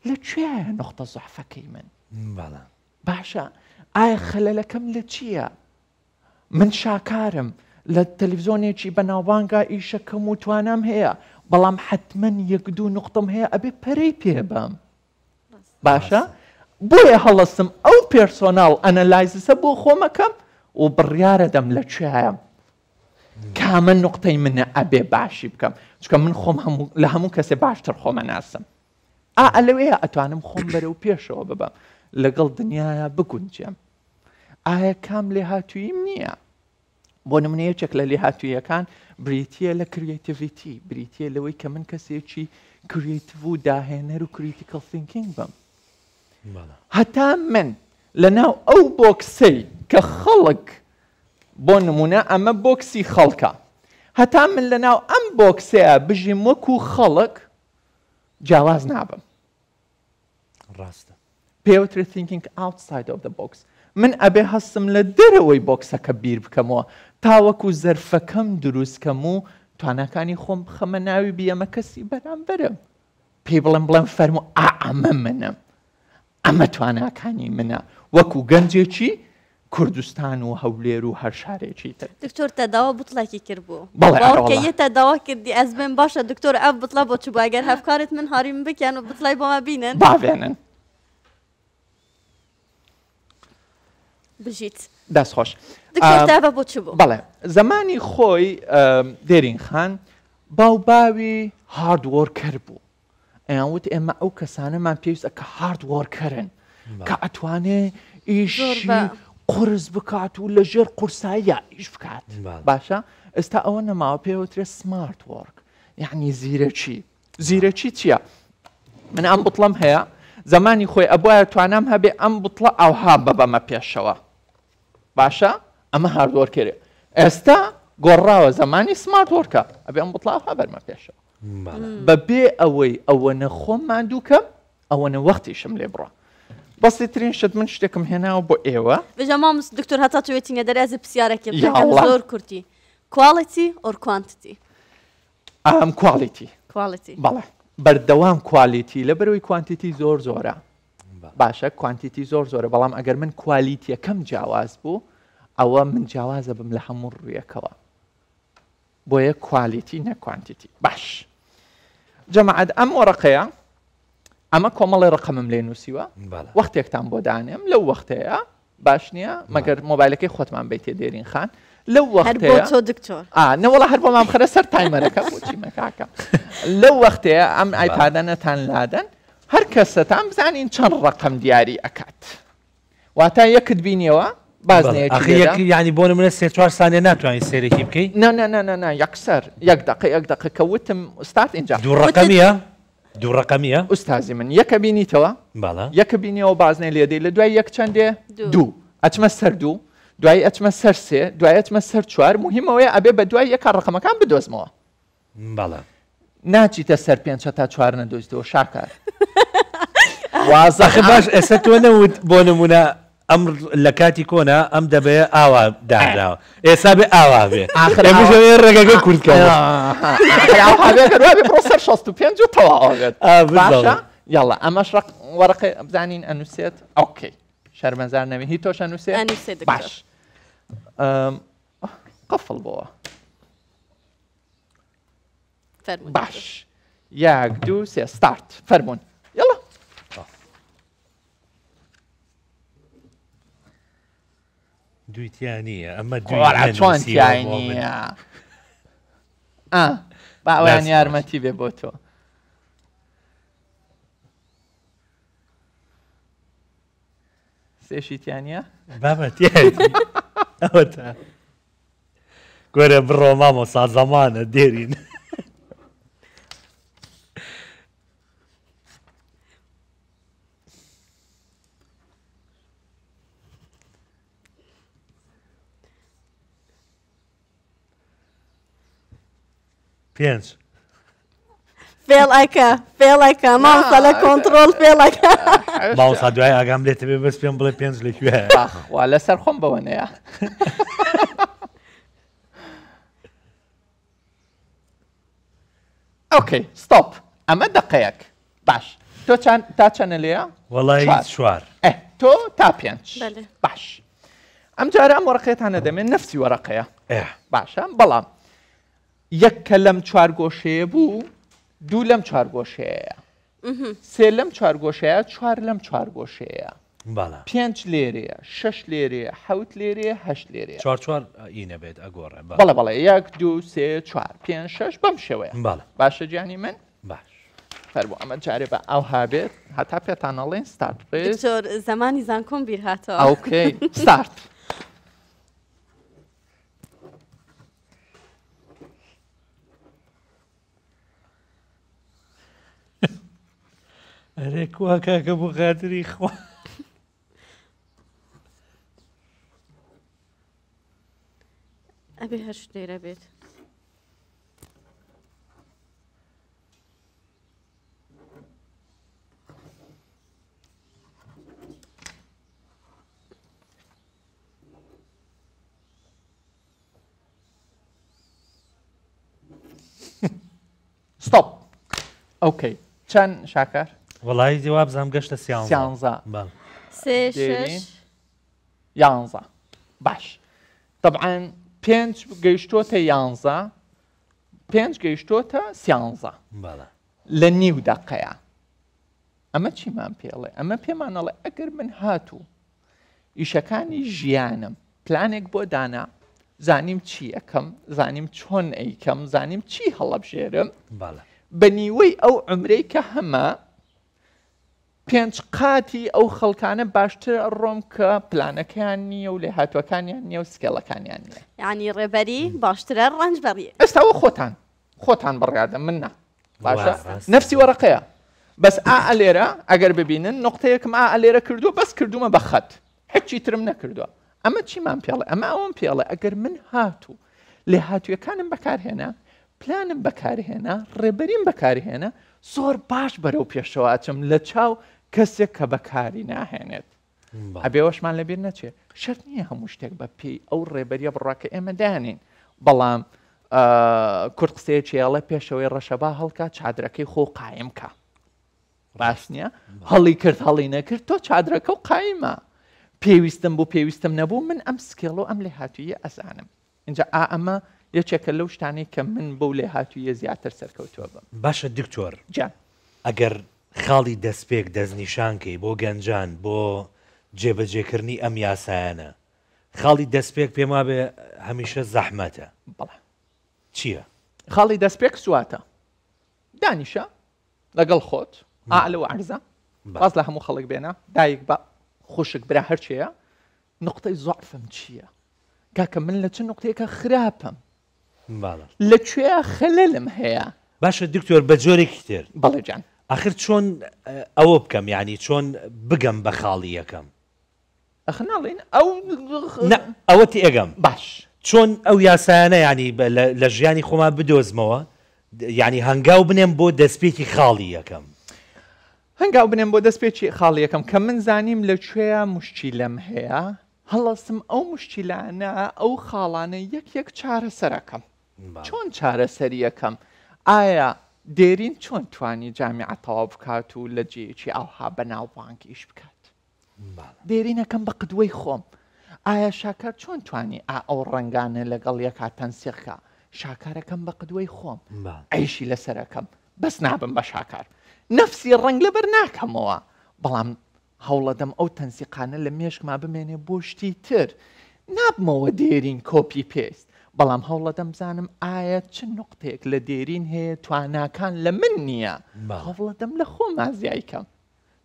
لە کوێ نقطە زۆحفەکەی من باشە ئایا خەلەلەکەم لە چییە؟ من شاکارم لە تەلەفزیۆنێکی بەناوبانگا ئیشەکەم و توانام هەیە بەڵام حتمما یەک دوو نقطەم هەیە ئەبێ پەرەی پێبەم باشە بۆیە هەڵەسم ئەو personal analysis ە بۆ خۆمەکەم و بڕیارەدەم لە کوێم کامە نقطەی منە ئەبێ باشی بکەم چکە من خۆم هەموو لە هەموو کەسێ باشتر خۆمە ناسم ئا لەوەیە ئەتوانم خۆم بەرەو پێشەوە ببەم لەگەڵ دنیاە بگونجێم ئایا کام لێهاتووییم نییە بۆ نمونە یەکێک لە لێهاتوویەکان بریتییە لە creativity، بریتییە لەوەی کە من کەسێکی creative و داهێنەر و critical thinking بم. هەتا من لەناو ئەو box ەی کە خەڵک بۆ نمونە ئەمە box ی خەڵکە هەتا من لەناو ئەم box ەیە بژیم وەکو خەڵک جیاواز نابم. ڕاستە. پێوترێ thinking outside of the box من ئەبێ هەستم لە دەرەوەی box ەکە بیر بکەمەوە تاوەکو زەرفەکەم دروست کەم و تواناکانی خۆم بخەمە ناوی بیەمە کەسی بەرامبەرم پێی بڵێم بڵێم فەرموو ئا ئەمە منم ئەمە تواناکانی منە وەکو گەنجێکی کوردستان و هەولێر و هەر شارێکی تر. دکتۆر تە داوا بتڵێکی کرد بوو بەڵێ باوەڕکە ئەرەوەڵا. یە تە داوا کردی ئەز بێم باشە دکتۆر ئەڤ بتڵە بۆ چ بوو ئەگەر هەڤکارت من هاریم بکەن و بتڵەی بۆ مە بینن. با بێنن. بژیت. دەست خۆش. دکتۆر تە ئەڤە بۆ چ بوو؟ بەڵێ زەمانی خۆی دێرین خان باو باوی hard worker بوو. ئەیان وت ئێمە ئەو کەسانەمان پێویستە کە hard worker ن کە ئەتوانێ ئیشی قورس بکات و لە ژێر قورساییە ئیش بکات باشە ئێستا ئەوە نەماوە پێوترێ smart work یعنی زیرەکی زیرەکی چییە؟ من ئەم بتڵم هەیە زمانی خۆی ئەبواە توانام هەبێ ئەم بتڵە ئاوها ببەمە پێشەوە. باشە ئەمە hard worker ێ ئێستا گۆڕاوە زمانی smart work ە ئەبێ ئەم بوتڵە ئەوها بەرمە پێشەوە بەبێ ئەوەی ئەوەنە خۆم ماندووکەم ئەوەنە وەختیشم لێ بڕە بەسیترین شت من شتێکم هێناوە بۆ ئێوە بژە مامۆس دکتۆر هەتا توێتینە دەرازی پرسیارێکی بکەم زۆر کورتی quality or quantity ئام quality quality بەڵێ بەردەوام quality لەبەرەوەی quantity زۆر زۆرە باشە quantity زۆر زۆرە بەڵام ئەگەر من quality یەکەم جیاواز بوو ئەوە من جیاوازە بم لە هەموو ڕوویەکەوە بۆیە quality نە quantity باش جەماعەت ئەم وەڕقەیە ئەمە کۆمەڵی ڕقەمم لێ نووسیوە وەختێکتان بۆ دانێم لەو وەختەیە باش نییە مەگەر مۆبایلەکەی خۆتمان بیتێ دێرین خان لەو وەختەیە دکتۆر نەوەڵا هەر بۆمان خەرە سەر timer ەکە بۆچی مەکاکە لەو وەختەیە ئەم iPad ەنەتان لادەن هەر کەسەتان بزانین چەند ڕقم دیاری ئەکات واتا یەکت بینیەوە بازنەیەکی ینی بۆ منە سێ چوار سانێ ناتوانین سێرێکی بکەی نا نا نا نا یەکسەر یەک دقە یەک دقە کە وتم ستارت اینجا دوو ڕقەمیە دوو ڕەقەمیە؟ ئوستازی من یەکە بینیتەوە؟ بەڵێ. یەکە بینیەوە بازنەی لێدەی لە دوای یەک چەندێ؟ دوو. ئەچمە سەر دوو دوایی ئەچمە سەر سێ دوای ئەچمە سەر چوار مهمەوەیە ئەبێ بە دوای یەکا ڕەقەمەکان بدۆزمەوە. بەڵێ. ناچیتە سەر پێنج هەتا چوار نەدۆزیتەوە شاکار. وازە ئەخە باش ئێستا تۆ نەوت بۆ نمونە ئەم لە کاتی کۆنا ئەم دەبێ ئاوا دانراوە ئێستا بێ ئاوا بێ ئاخر ئێمەش ئاوا- ئەوێ ڕێگەکە کورت کەوە. ئاخر ئاوا بێ گەر وابێ بڕۆ سەر 65 و تەواو بێت. ئا، بالضبط. باشە یاڵا ئەمەش ڕق وەرەقەی بزانین ئەنووسێت okay شەرمەزار نەبین هی تۆش ئەنووسێ ئەنووسێ دکتۆر. باش ئەم، قفڵ بۆوە فەرموون. باش یەک دوو سێ ستارت فەرموون یاڵا دووی تیا نییە ئەمە دووی چۆن تیای نییە با ئەویان یارمەتی بێ بۆ تۆ سێشی تیا نییە بابە ئەوەتا گۆرە بڕۆ مامۆسا زەمانە دێرین. پێنج. فێڵەکە فێڵەکە مامۆستا لە کۆنتڕۆڵ فێڵەکە. مامۆستا دوای ئاگام لێتە بێ بەس پێم بڵێ پێنج لە کوێ. بەخوا لەسەر خۆم بەوە نەیە. okay stop ئەمە دەقەیەک باش تۆ چەند تا چەنە لێیە وەڵی چوار تۆ تا پێنج باش ئەم جارە ئەم وەرەقەیەتان نەدەمێ نەفسی وەرەقەیە باشە بەڵام یەک کە لەم چوار گۆشەیە بوو دوو لەم چوار گۆشەیە سێ لەم چوارگۆشەیە چوار لەم چوارگۆشەیە پێنج لێرەیە شەش لێرەیە حەوت لێرەیە هەشت لێرەیە چوار چوار ئی نەبێت ئەگۆڕێ بەڵێ بەڵێ یەک دوو سێ چوار پێنج شەش بەم شێوەیە بەڵێ باشە گیانی من باش فەرموو ئەمە جارێ بە ئاوها بێت هەتا پێتان ئەڵێن ستارت پرێس دکتۆر زمانی زانکۆم بیر هاتەوە okay start ئەرێ کوا کاکە بۆ خاتری خوا ئەبێ هەر شتێرە بێت stop okay چەند شاکار وەڵی وابزانم گەشتە سیانزە سیانزە بەڵێ. سێ شەش یانزە باش طبعا پێنج گەیشتۆتە یانزە پێنج گەیشتۆتە سیانزە بەڵێ. لە نیو دەقەیە ئەمە چیمان پێڵێ؟ ئەمە پێمان ئەڵێ ئەگەر من هاتوو ئیشەکانی ژیانم پلانێک بۆ دانا زانیم چی ئەکەم زانیم چۆن ئەیکەم زانیم چی هەڵەبژێرم بە نیوەی ئەو عمرەی کە هەمە پێنج قاتی ئەو خەڵکانە باشتر ئەڕۆم کە پلانەکەیان نییە و لێهاتوەکانیان نییە و skill ەکانیان نییە یعنی ڕێبەری باشترە ڕەنجبەری ئێستاوە خۆتان خۆتان بڕیاردەن من نا باشە نفسی وەرەقەیە بەس ئا ئەلێرە ئەگەر ببینن نقطەیەکم ئا ئەلێرە کردووە بەس کردومە بە خەت هیچی ترم نەکردووە. ئەمە چیمان پێڵێ؟ ئەمە ئەوەم پێڵێ ئەگەر من هاتوو لێهاتوویەکانم بەکارهێنا، پلانم بەکارهێنا، ڕێبەریم بەکارهێنا، زۆر باش بەرەو پێشەوە ئەچم لە چاو کەسێک کە بەکاری ناهێنێت. ئەبێ ئەوەشمان لەبیر نەچێ شەرت نییە هەموو شتێک بە پێی ئەو ڕێبەریە بڕوا کە ئێمە دانین، بەڵام کورد قسەیەکی ئەڵێ پێشەوەی ڕەشەبا هەڵکا چادرەکەی خۆ قایم کا. ڕاست نییە؟ هەڵی کرد هەڵی نەکرد تۆ چادرەکە و قایمە. پێویستم بوو پێویستم نەبوو من ئەم skill و ئەم لێهاتوویە ئەزانم. ئینجا ئا ئەمە یەکێکە لەو شتانەی کە من بەو لێهاتوویە زیاتر سەرکەوتووە بم. باشە دکتۆر گیان. ئەگەر خاڵی دەستپێک دەستنیشان کەی بۆ گەنجان بۆ جێبەجێکردنی ئەم یاسایانە خاڵی دەستپێک پێم وابێ هەمیشە زەحمەتە. بەڵێ. چییە؟ خاڵی دەستپێک سواتە. دانیشە لەگەڵ خۆت ئا لەو عەرزە واز لە هەموو خەڵک بێنە دایک بە خوشک برا هەرچێیە نقطەی زۆعفم چییە کاکە من لە چ نقطەیەکە خراپم لە کوێ خەلەلم هەیە باشە دکتۆر بە جۆرێکی تر بەڵێ جان ئاخر چۆن ئەوە بکەم یعنی چۆن بگەم بە خاڵی یەکەم ئەخ ناڵێن ئەو نا ئەوە تێگەم باش. چۆن ئەو یاسایانە یانی لە ژیانی خۆمان بدۆزمەوە یانی هەنگاو بنێم بۆ دەستپێکی خاڵی یەکەم. هەنگاو بنێم بۆ دەستپێکی خاڵی یەکەم کە من زانیم لە کوێیا موشکیلەم هەیە هەڵەسم ئەو موشکیلانە ئەو خاڵانە یەک یەک چارەسەرەکەم چۆن چارەسەریەکەم ئایا دێرین چۆن توانی جامیعە تەواو بکات و لە جێیەکی ئاوها بەناوبانگ ئیش بکات؟ دێرینەکەم بە قدوەی خۆم. ئایا شاکار چۆن توانی ئا ئەو ڕەنگانە لەگەڵ یەکا تەنسیق کا؟ شاکارەکەم بە قدوەی خۆم. عەیشی لەسەر ئەکەم. بەس نابم بە شاکار. نەفسی ڕەنگ لەبەر ناکەمەوە. بەڵام هەوڵەدەم ئەو تەنسیقانە لە مێشکما بمێنێ بۆ شتی تر. نابمەوە دێرین copy paste. بەڵام هەوڵەدەم بزانم ئایا چ نوقتەیەک لە دێرین هەیە تواناکان لە من نییە. هەوڵەدەم لە خۆما زیای کەم.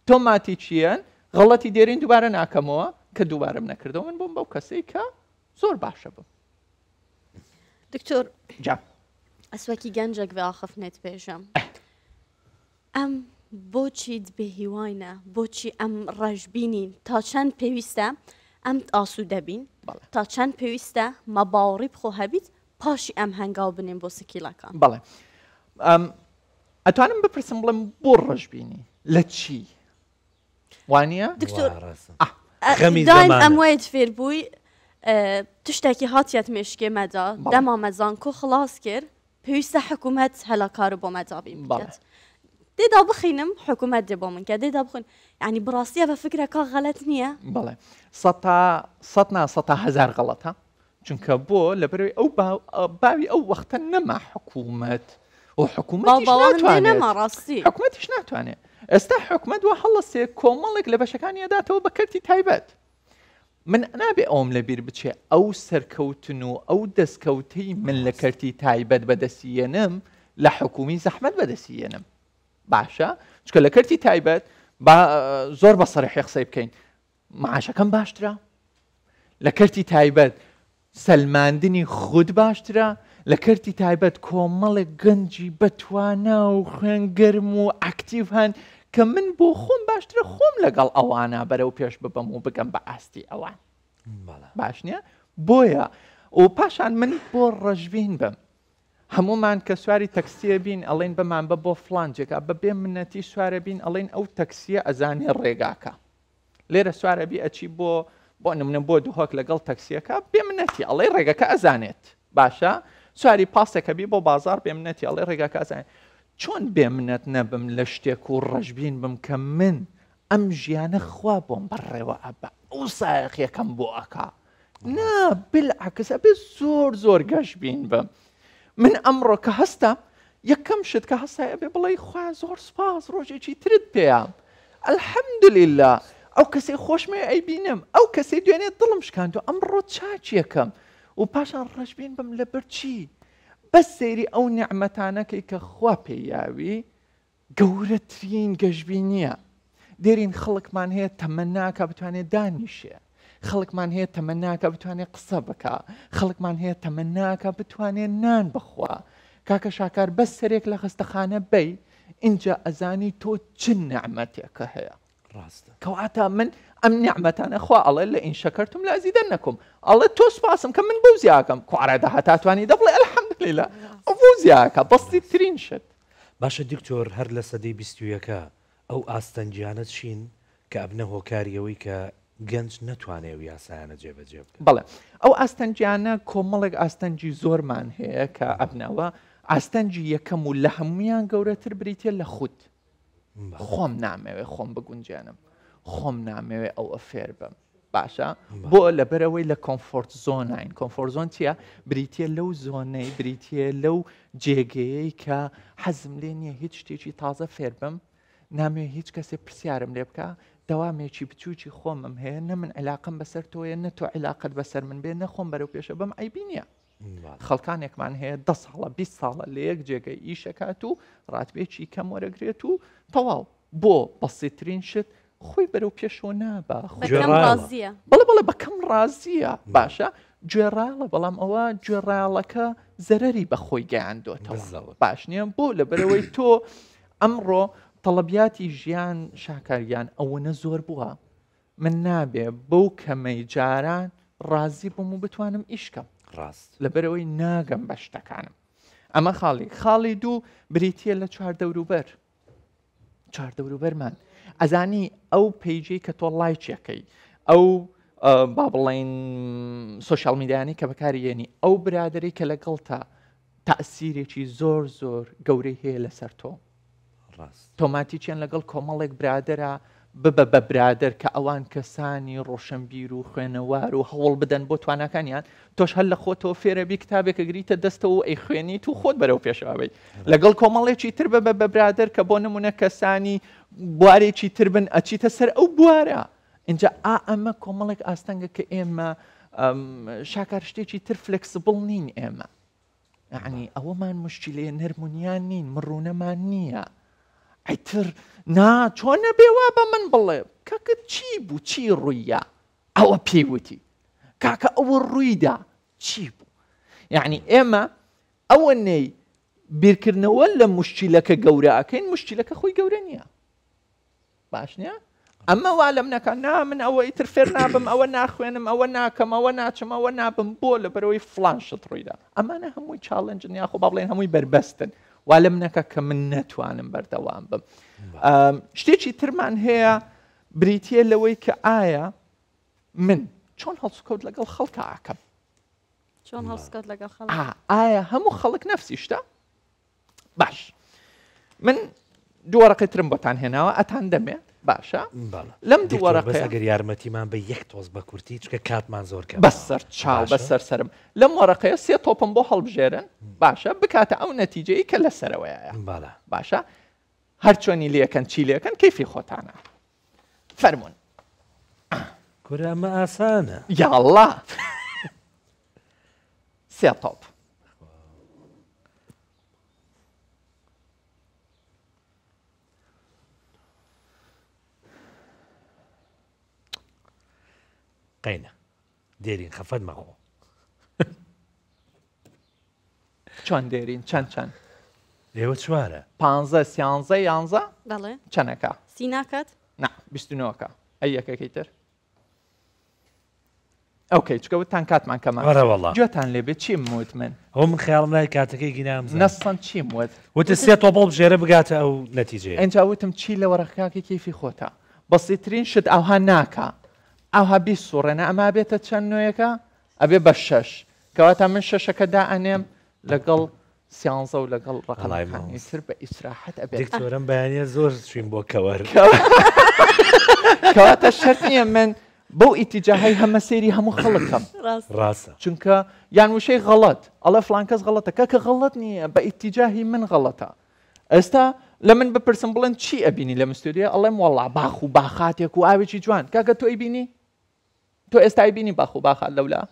تۆماتیکییەن غەڵەتی دێرین دووبارە ناکەمەوە کە دووبارەم نەکردەوە من بووم بەو کەسەی کە زۆر باشە بم. دکتۆر جا ئەسوەکی گەنجێک بێ ئاخفنێت پێژەم ئەم بۆچی بێهیواینە بۆچی ئەم ڕەشبینین تا چەند پێویستە ئەم ئاسوودە بین تا چەند پێویستە مە باوەڕی بخۆ هەبیت پاشی ئەم هەنگاو بنێن بۆ سکیلەکان بەڵێ ئەتوانم بپرسم بڵێم بۆ ڕەشبینی لە چی وانە دکتۆر خەمی ئەم وایت فێر بووی تشتێکی هاتیەت مێشکێ مەدا دەما مەزانکۆ خلاص کرد پێویستە حکوومەت هەلاکار بۆ مەدابین بکات دێدا بخینم حکوومەت دێ بۆ من کە دێدا بخون ینی بڕاستیە بە فکرەکە غەلت نییە بەڵێ سە سە نا سە هزار غەڵەتە چونکە بۆ لەبەرەوەی ئەو باوی ئەو وەختە نەما حکوومەت و حکوومەتیش ناتوانێت ڕاستی حکوومەتیش ناتوانێت ئێستا حکومەت وە هەڵەسێ کۆمەڵێک لە بەشەکانی ئەداتەوە بە کەرتی تایبەت من نابێ ئەوم لەبیر بچێ ئەو سەرکەوتن و ئەو دەستکەوتەی من لە کەرتی تایبەت بەدەستیێنم لە حکومی زەحمەت بەدەستیێنم باشە چکە لە کەرتی تایبەت با زۆر بە سەرحی قسەی بکەین معاشەکەم باشترە لە کەرتی تایبەت سەلماندنی خود باشترە لە کەرتی تایبەت کۆمەڵێک گەنجی بەتوانا و خوێن گەرم و ئەکتیڤ هەن کە من بۆ خۆم باشترە خۆم لەگەڵ ئەوانە بەرەو پێش ببەم و بگەم بە ئاستی ئەوان باش نییە بۆیە و پاشان من بۆ ڕەشبین بم هەموومان کە سواری تەکسیە بین ئەڵێن بەمان بە بۆ فلان جێگا بە بێ منەتی سوارە بین ئەڵێن ئەو تەکسیە ئەزانێ ڕێگاکە لێرە سوارە بی ئەچی بۆ بۆ نمونە بۆ دهۆک لەگەڵ تەکسیەکە بێ منەتی ئەڵێ ڕێگەکە ئەزانێت باشە سواری پاسێکە بی بۆ بازار بێ منەتی ئەڵێ ڕێگاکە ئەزانێت چۆن بێ منەت نەبم لە شتێک و ڕەشبین بم کە من ئەم ژیانە خوا بۆم بەڕێوە ئەبا ئەو سایەقیەکەم بۆ ئەکا نا بالعکس ئەبێ زۆر زۆر گەشبین بم من ئەمڕۆ کە هەستام یەکەم شت کە هەستای ئەبێ بڵێی خوایە زۆر سوپاس ڕۆژێکی ترت پێیام الحمدللە ئەو کەسەی خۆشمەوێ ئەیبینم ئەو کەسەی دوێنێ دڵم شکاندووە ئەمڕۆ چاکیەکەم و پاشان ڕەشبین بم لەبەر چی بەس سەیری ئەو نیعمەتانەکەی کە خوا پێی یاوی گەورەترین گەشبینییە. دێرین خەڵکمان هەیە تەمەناکا بتوانێ دانیشێ. خەڵکمان هەیە تەمەناکا بتوانێ قسە بکا. خەڵکمان هەیە تەمەناکا بتوانێ نان بخوا. کاکە شاکار بەس سەرێک لە خەستەخانە بەی ئینجا ئەزانی تۆ چ نەعمەتێکە هەیە. ڕاستە. کەواتە من ئەم نیعمەتانە خوا ئەڵێ لئن شکرتم لازیدنکم ئەڵێ تۆ سوپاسم کە من بەو زیاکەم کوارە دەهاتا توانی دەبڵێ الحمدللە ئەو بەو زیاکە بەسیترین شت. باشە دکتۆر هەر لە سەدەی 21ەکە ئەو ئاستەنگیانە چین کە ئەبنە هۆکاری ئەوەی کە گەنج نەتوانێ ئەو یاسایانە جێبەجێ بکات؟ بەڵێ ئەو ئاستەنگیانە کۆمەڵێک ئاستەنگی زۆرمان هەیە کە ئەبنەوە ئاستەنگی یەکەم و لە هەمویان گەورەتر بریتە لە خود خۆم نامەوێ خۆم بگونجێنم خۆم نامەوێ ئەوە فێر بم باشە بۆ لەبەرەوەی لە comfort zone ین comfort zone چییە بریتە لەو zone ەی بریتە لەو جێگەیەی کە حەزم لێ نییە هیچ شتێکی تازە فێر بم نامەوێ هیچ کەسێ پرسیارم لێ بکە دەوامێکی بچووکی خۆمم هەیە نە من علاقم بەسەر تۆیە نە تۆ علاقت بەسەر من بێ نەخۆم بەرەو پێشە بم عیبی نییە خەڵکانێکمان هەیە دە ساڵە 20 ساڵە لە یەک جێگەی ئیشەکات و ڕاتبێکی کەم وەرەگرێت و تەواو بۆ بەسیترین شت خۆی بەرەو پێشەوە نابا ڕازیە بەڵێ بەڵێ بەکەم ڕازیە باشە گوێڕایەڵە بەڵام ئەوە گوێڕایەڵەکە زەرەری بە خۆی گەیاندۆتەوە باش نییە بۆ لە بەرەوەی تۆ ئەمڕۆ تەڵەبیاتی ژیان شاکاریان ئەوەنە زۆر بووە من نابێ بەو کەمەی جاران ڕازی بم و بتوانم ئیش کەم. ڕاست. لەبەرئەوەی ناگەم بە شتەکانم. ئەمە خاڵی. خاڵی دوو بریتییە لە چواردەوروبەر. چواردەوروبەرمان. ئەزانی ئەو page ەی کە تۆ لایکیەکەی، ئەو با بڵێین social media ی کە بەکاری یێنی، ئەو برادەرەی کە لەگەڵتە تەئسیرێکی زۆر زۆر گەورەی هەیە لەسەر تۆ. ڕاست. تۆماتیکیان لەگەڵ کۆمەڵێک برادەرا ببە بە برادەر کە ئەوان کەسانی ڕۆشنبیر و خوێنەوار و هەوڵ بدەن بۆ تواناکانیان تۆش هەر لە خۆتەوە فێرەبی کتابێک ئەگریتە دەستەوە و ئەیخوێنیت و خۆت بەرەو پێشەوە بەی لەگەڵ کۆمەڵێکی تر ببە بە برادەر کە بۆ نمونە کەسانی بوارێکی تر بن ئەچیتە سەر ئەو بوارە ئینجا ئا ئەمە کۆمەڵێک ئاستەنگە کە ئێمە شاکار شتێکی تر flexible نین ئێمە یەعنی ئەوەمان مشکیلەیە نەرمونیان نین مڕونەمان نییە ئیتر نا چۆنە بێ وا بە من بڵێ کاکە چی بوو چی ڕوویدا ئەوە پێی وتی کاکە ئەوە ڕوویدا چی بوو یعنی ئێمە ئەوە نەی بیرکردنەوە لە مشکیلەکە گەورە ئەکەین مشکیلەکە خۆی گەورە نییە باش نییە؟ ئەمە وا لەم نەکا نا من ئەوە ئیتر فێر نابم ئەوە ناخوێنم ئەوە ناکەم ئەوە ناچم ئەوە نابم بۆ لەبەرەوەی فلان شت ڕوویدا ئەمانە هەمووی challenge ن یاخۆ با بڵێن هەمووی بەربەستن وا لەم نەکە کە من نەتوانم بەردەوام بم شتێکی ترمان هەیە بریتە لەوەی کە ئایا من چۆن هەڵسوکەوت لەگەڵ خەڵکا ئەکەم چۆن هەڵسوکەوت لەگەڵ خەڵک ئایا هەموو خەڵک نەفسی شتە باش من دوو وەرەقەی ترم بۆتان هێناوە ئەتان دەمێ باشە لەم دوو وەرەقەیە ئەگەر یارمەتیمان بە یەک تۆز بە کورتی چکە کاتمان زۆر کەم بەسەر چاو بەسەر سەرم لەم وەرەقەیە سێ تۆپم بۆ هەڵبژێرن باشە بکاتە ئەو نەتیجەی کە لە سەرەوەیە باشە هەرچۆنی لەکەن چی لەکەن کەیفی خۆتانە فەرمونون کورە ئەمە ئاسانە یاڵا سێ تۆپ. قەینە دێرین خەفەت مەخۆ. چۆن دێرین چەند چەند؟ ئێوە چوارە. پانزە سیانزە یانزە بەڵێ چەنەکە؟ سی ناکات؟ نا بیست و نۆکە ئەی یەکەکەی تر؟ ئۆکەی چکە وتتان کاتمان کەمە. ئەرە وەڵا. گوێتان لێ بێ چیم وت من؟ ئەوە من خەیاڵم لای کاتەکەی گینام زانی. نەسەن چیم وت؟ وتت سێ تۆپ هەڵبژێرە بگاتە ئەو نەتیجەیە. ئینجا وتم چی لە وەرەقەکەی کەیفی خۆتە. بەسیترین شت ئاوها ناکا. ئاوها بیسوڕێنە ئەمە ئەبێتە چەند نۆیەکە؟ ئەبێ بە شەش. کەواتە من شەشەکە دائەنێم لەگەڵ سیانزە و لەگەڵ ڕەقەمەکانی تر بە ئیسراحەت ئەبێت. دکتۆر ئەم بەیانیە زۆر چوین بۆ کەوەر. کەواتە شەرت نییە من بەو ئیتیجاهەی هەمە سەیری هەموو خەڵک کەم. ڕاستە. چونکە یان وشەی غەڵەت ئەڵێ فڵان کەس غەڵەتە کاکە غەڵەت نییە بە ئیتیجاهی من غەڵەتە. ئێستا لە من بپرسن بڵێن چی ئەبینی لەم ستۆدیۆیە ئەڵێم وەڵا باخ و باخاتێک و ئاوێکی جوان کاکە تۆ ئەیبینی؟ تۆ ئێستا ئەیبینی باخ و باخات لەولا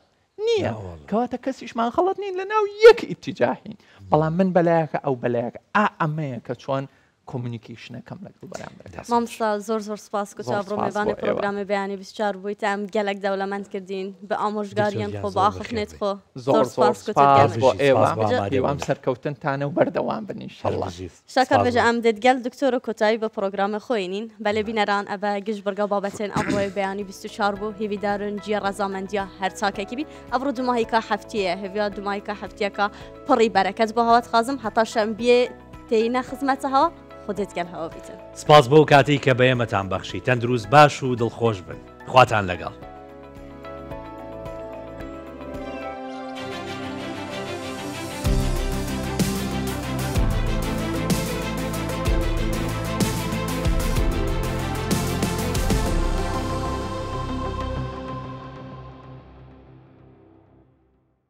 نییە کەواتە کەسیشمان خەڵەت نین لە ناو یەک ئیتیجاهین بەڵام من بەلایەکە ئەو بەلایەکە ئا ئەمەیە کە چۆن communication ەکەم لەگەڵ بەرامبەرەکەم. مامۆستا زۆر زۆر سپاس کو زۆر تا ئەڤڕۆ سپاس مێڤانێ بۆ ئێوە. پرۆگرامێ بەیانی 24 بوویت ئەم گەلەک دەولەمەند کردین بە ئامۆژگاریان دکتۆر گیان خۆ بە زۆر ئاخفنێت بەخێر خۆ زۆر زۆر زۆر سپاس کو تێت سپاس گەلەک. بۆ بژیت، ئێوە سپاس بۆ ئامادەبوونت. هیوام سەرکەوتنتانە و بەردەوام بن هەر ئینشەڵا. بژیت. شاکار سپاس بێژە بۆ ئەم دێت گەل دکتۆر و کۆتایی بە پرۆگرامە خۆینین بەلێ بینەران ئەڤە گشت بڕگا بابەتێن ئەڤڕۆێ بەیانی 24 بوو هیویدارن جیە ڕەزامەندیا هەر چاکێکی بی ئەڤڕۆ دوماهیکا هەفتیە هێڤیا دوماهیکا هەفتیەکە پڕی بەرەکەت بۆ هەوات خازم هەتا شەمبیێ تێینە خزمەتە هەوا خودێت گەل هەوا بیتن. سپاس بۆ کاتەی کە بە ئێمەتان بەخشی تەندروست باش و دڵخۆش بن خواتان لەگەڵ.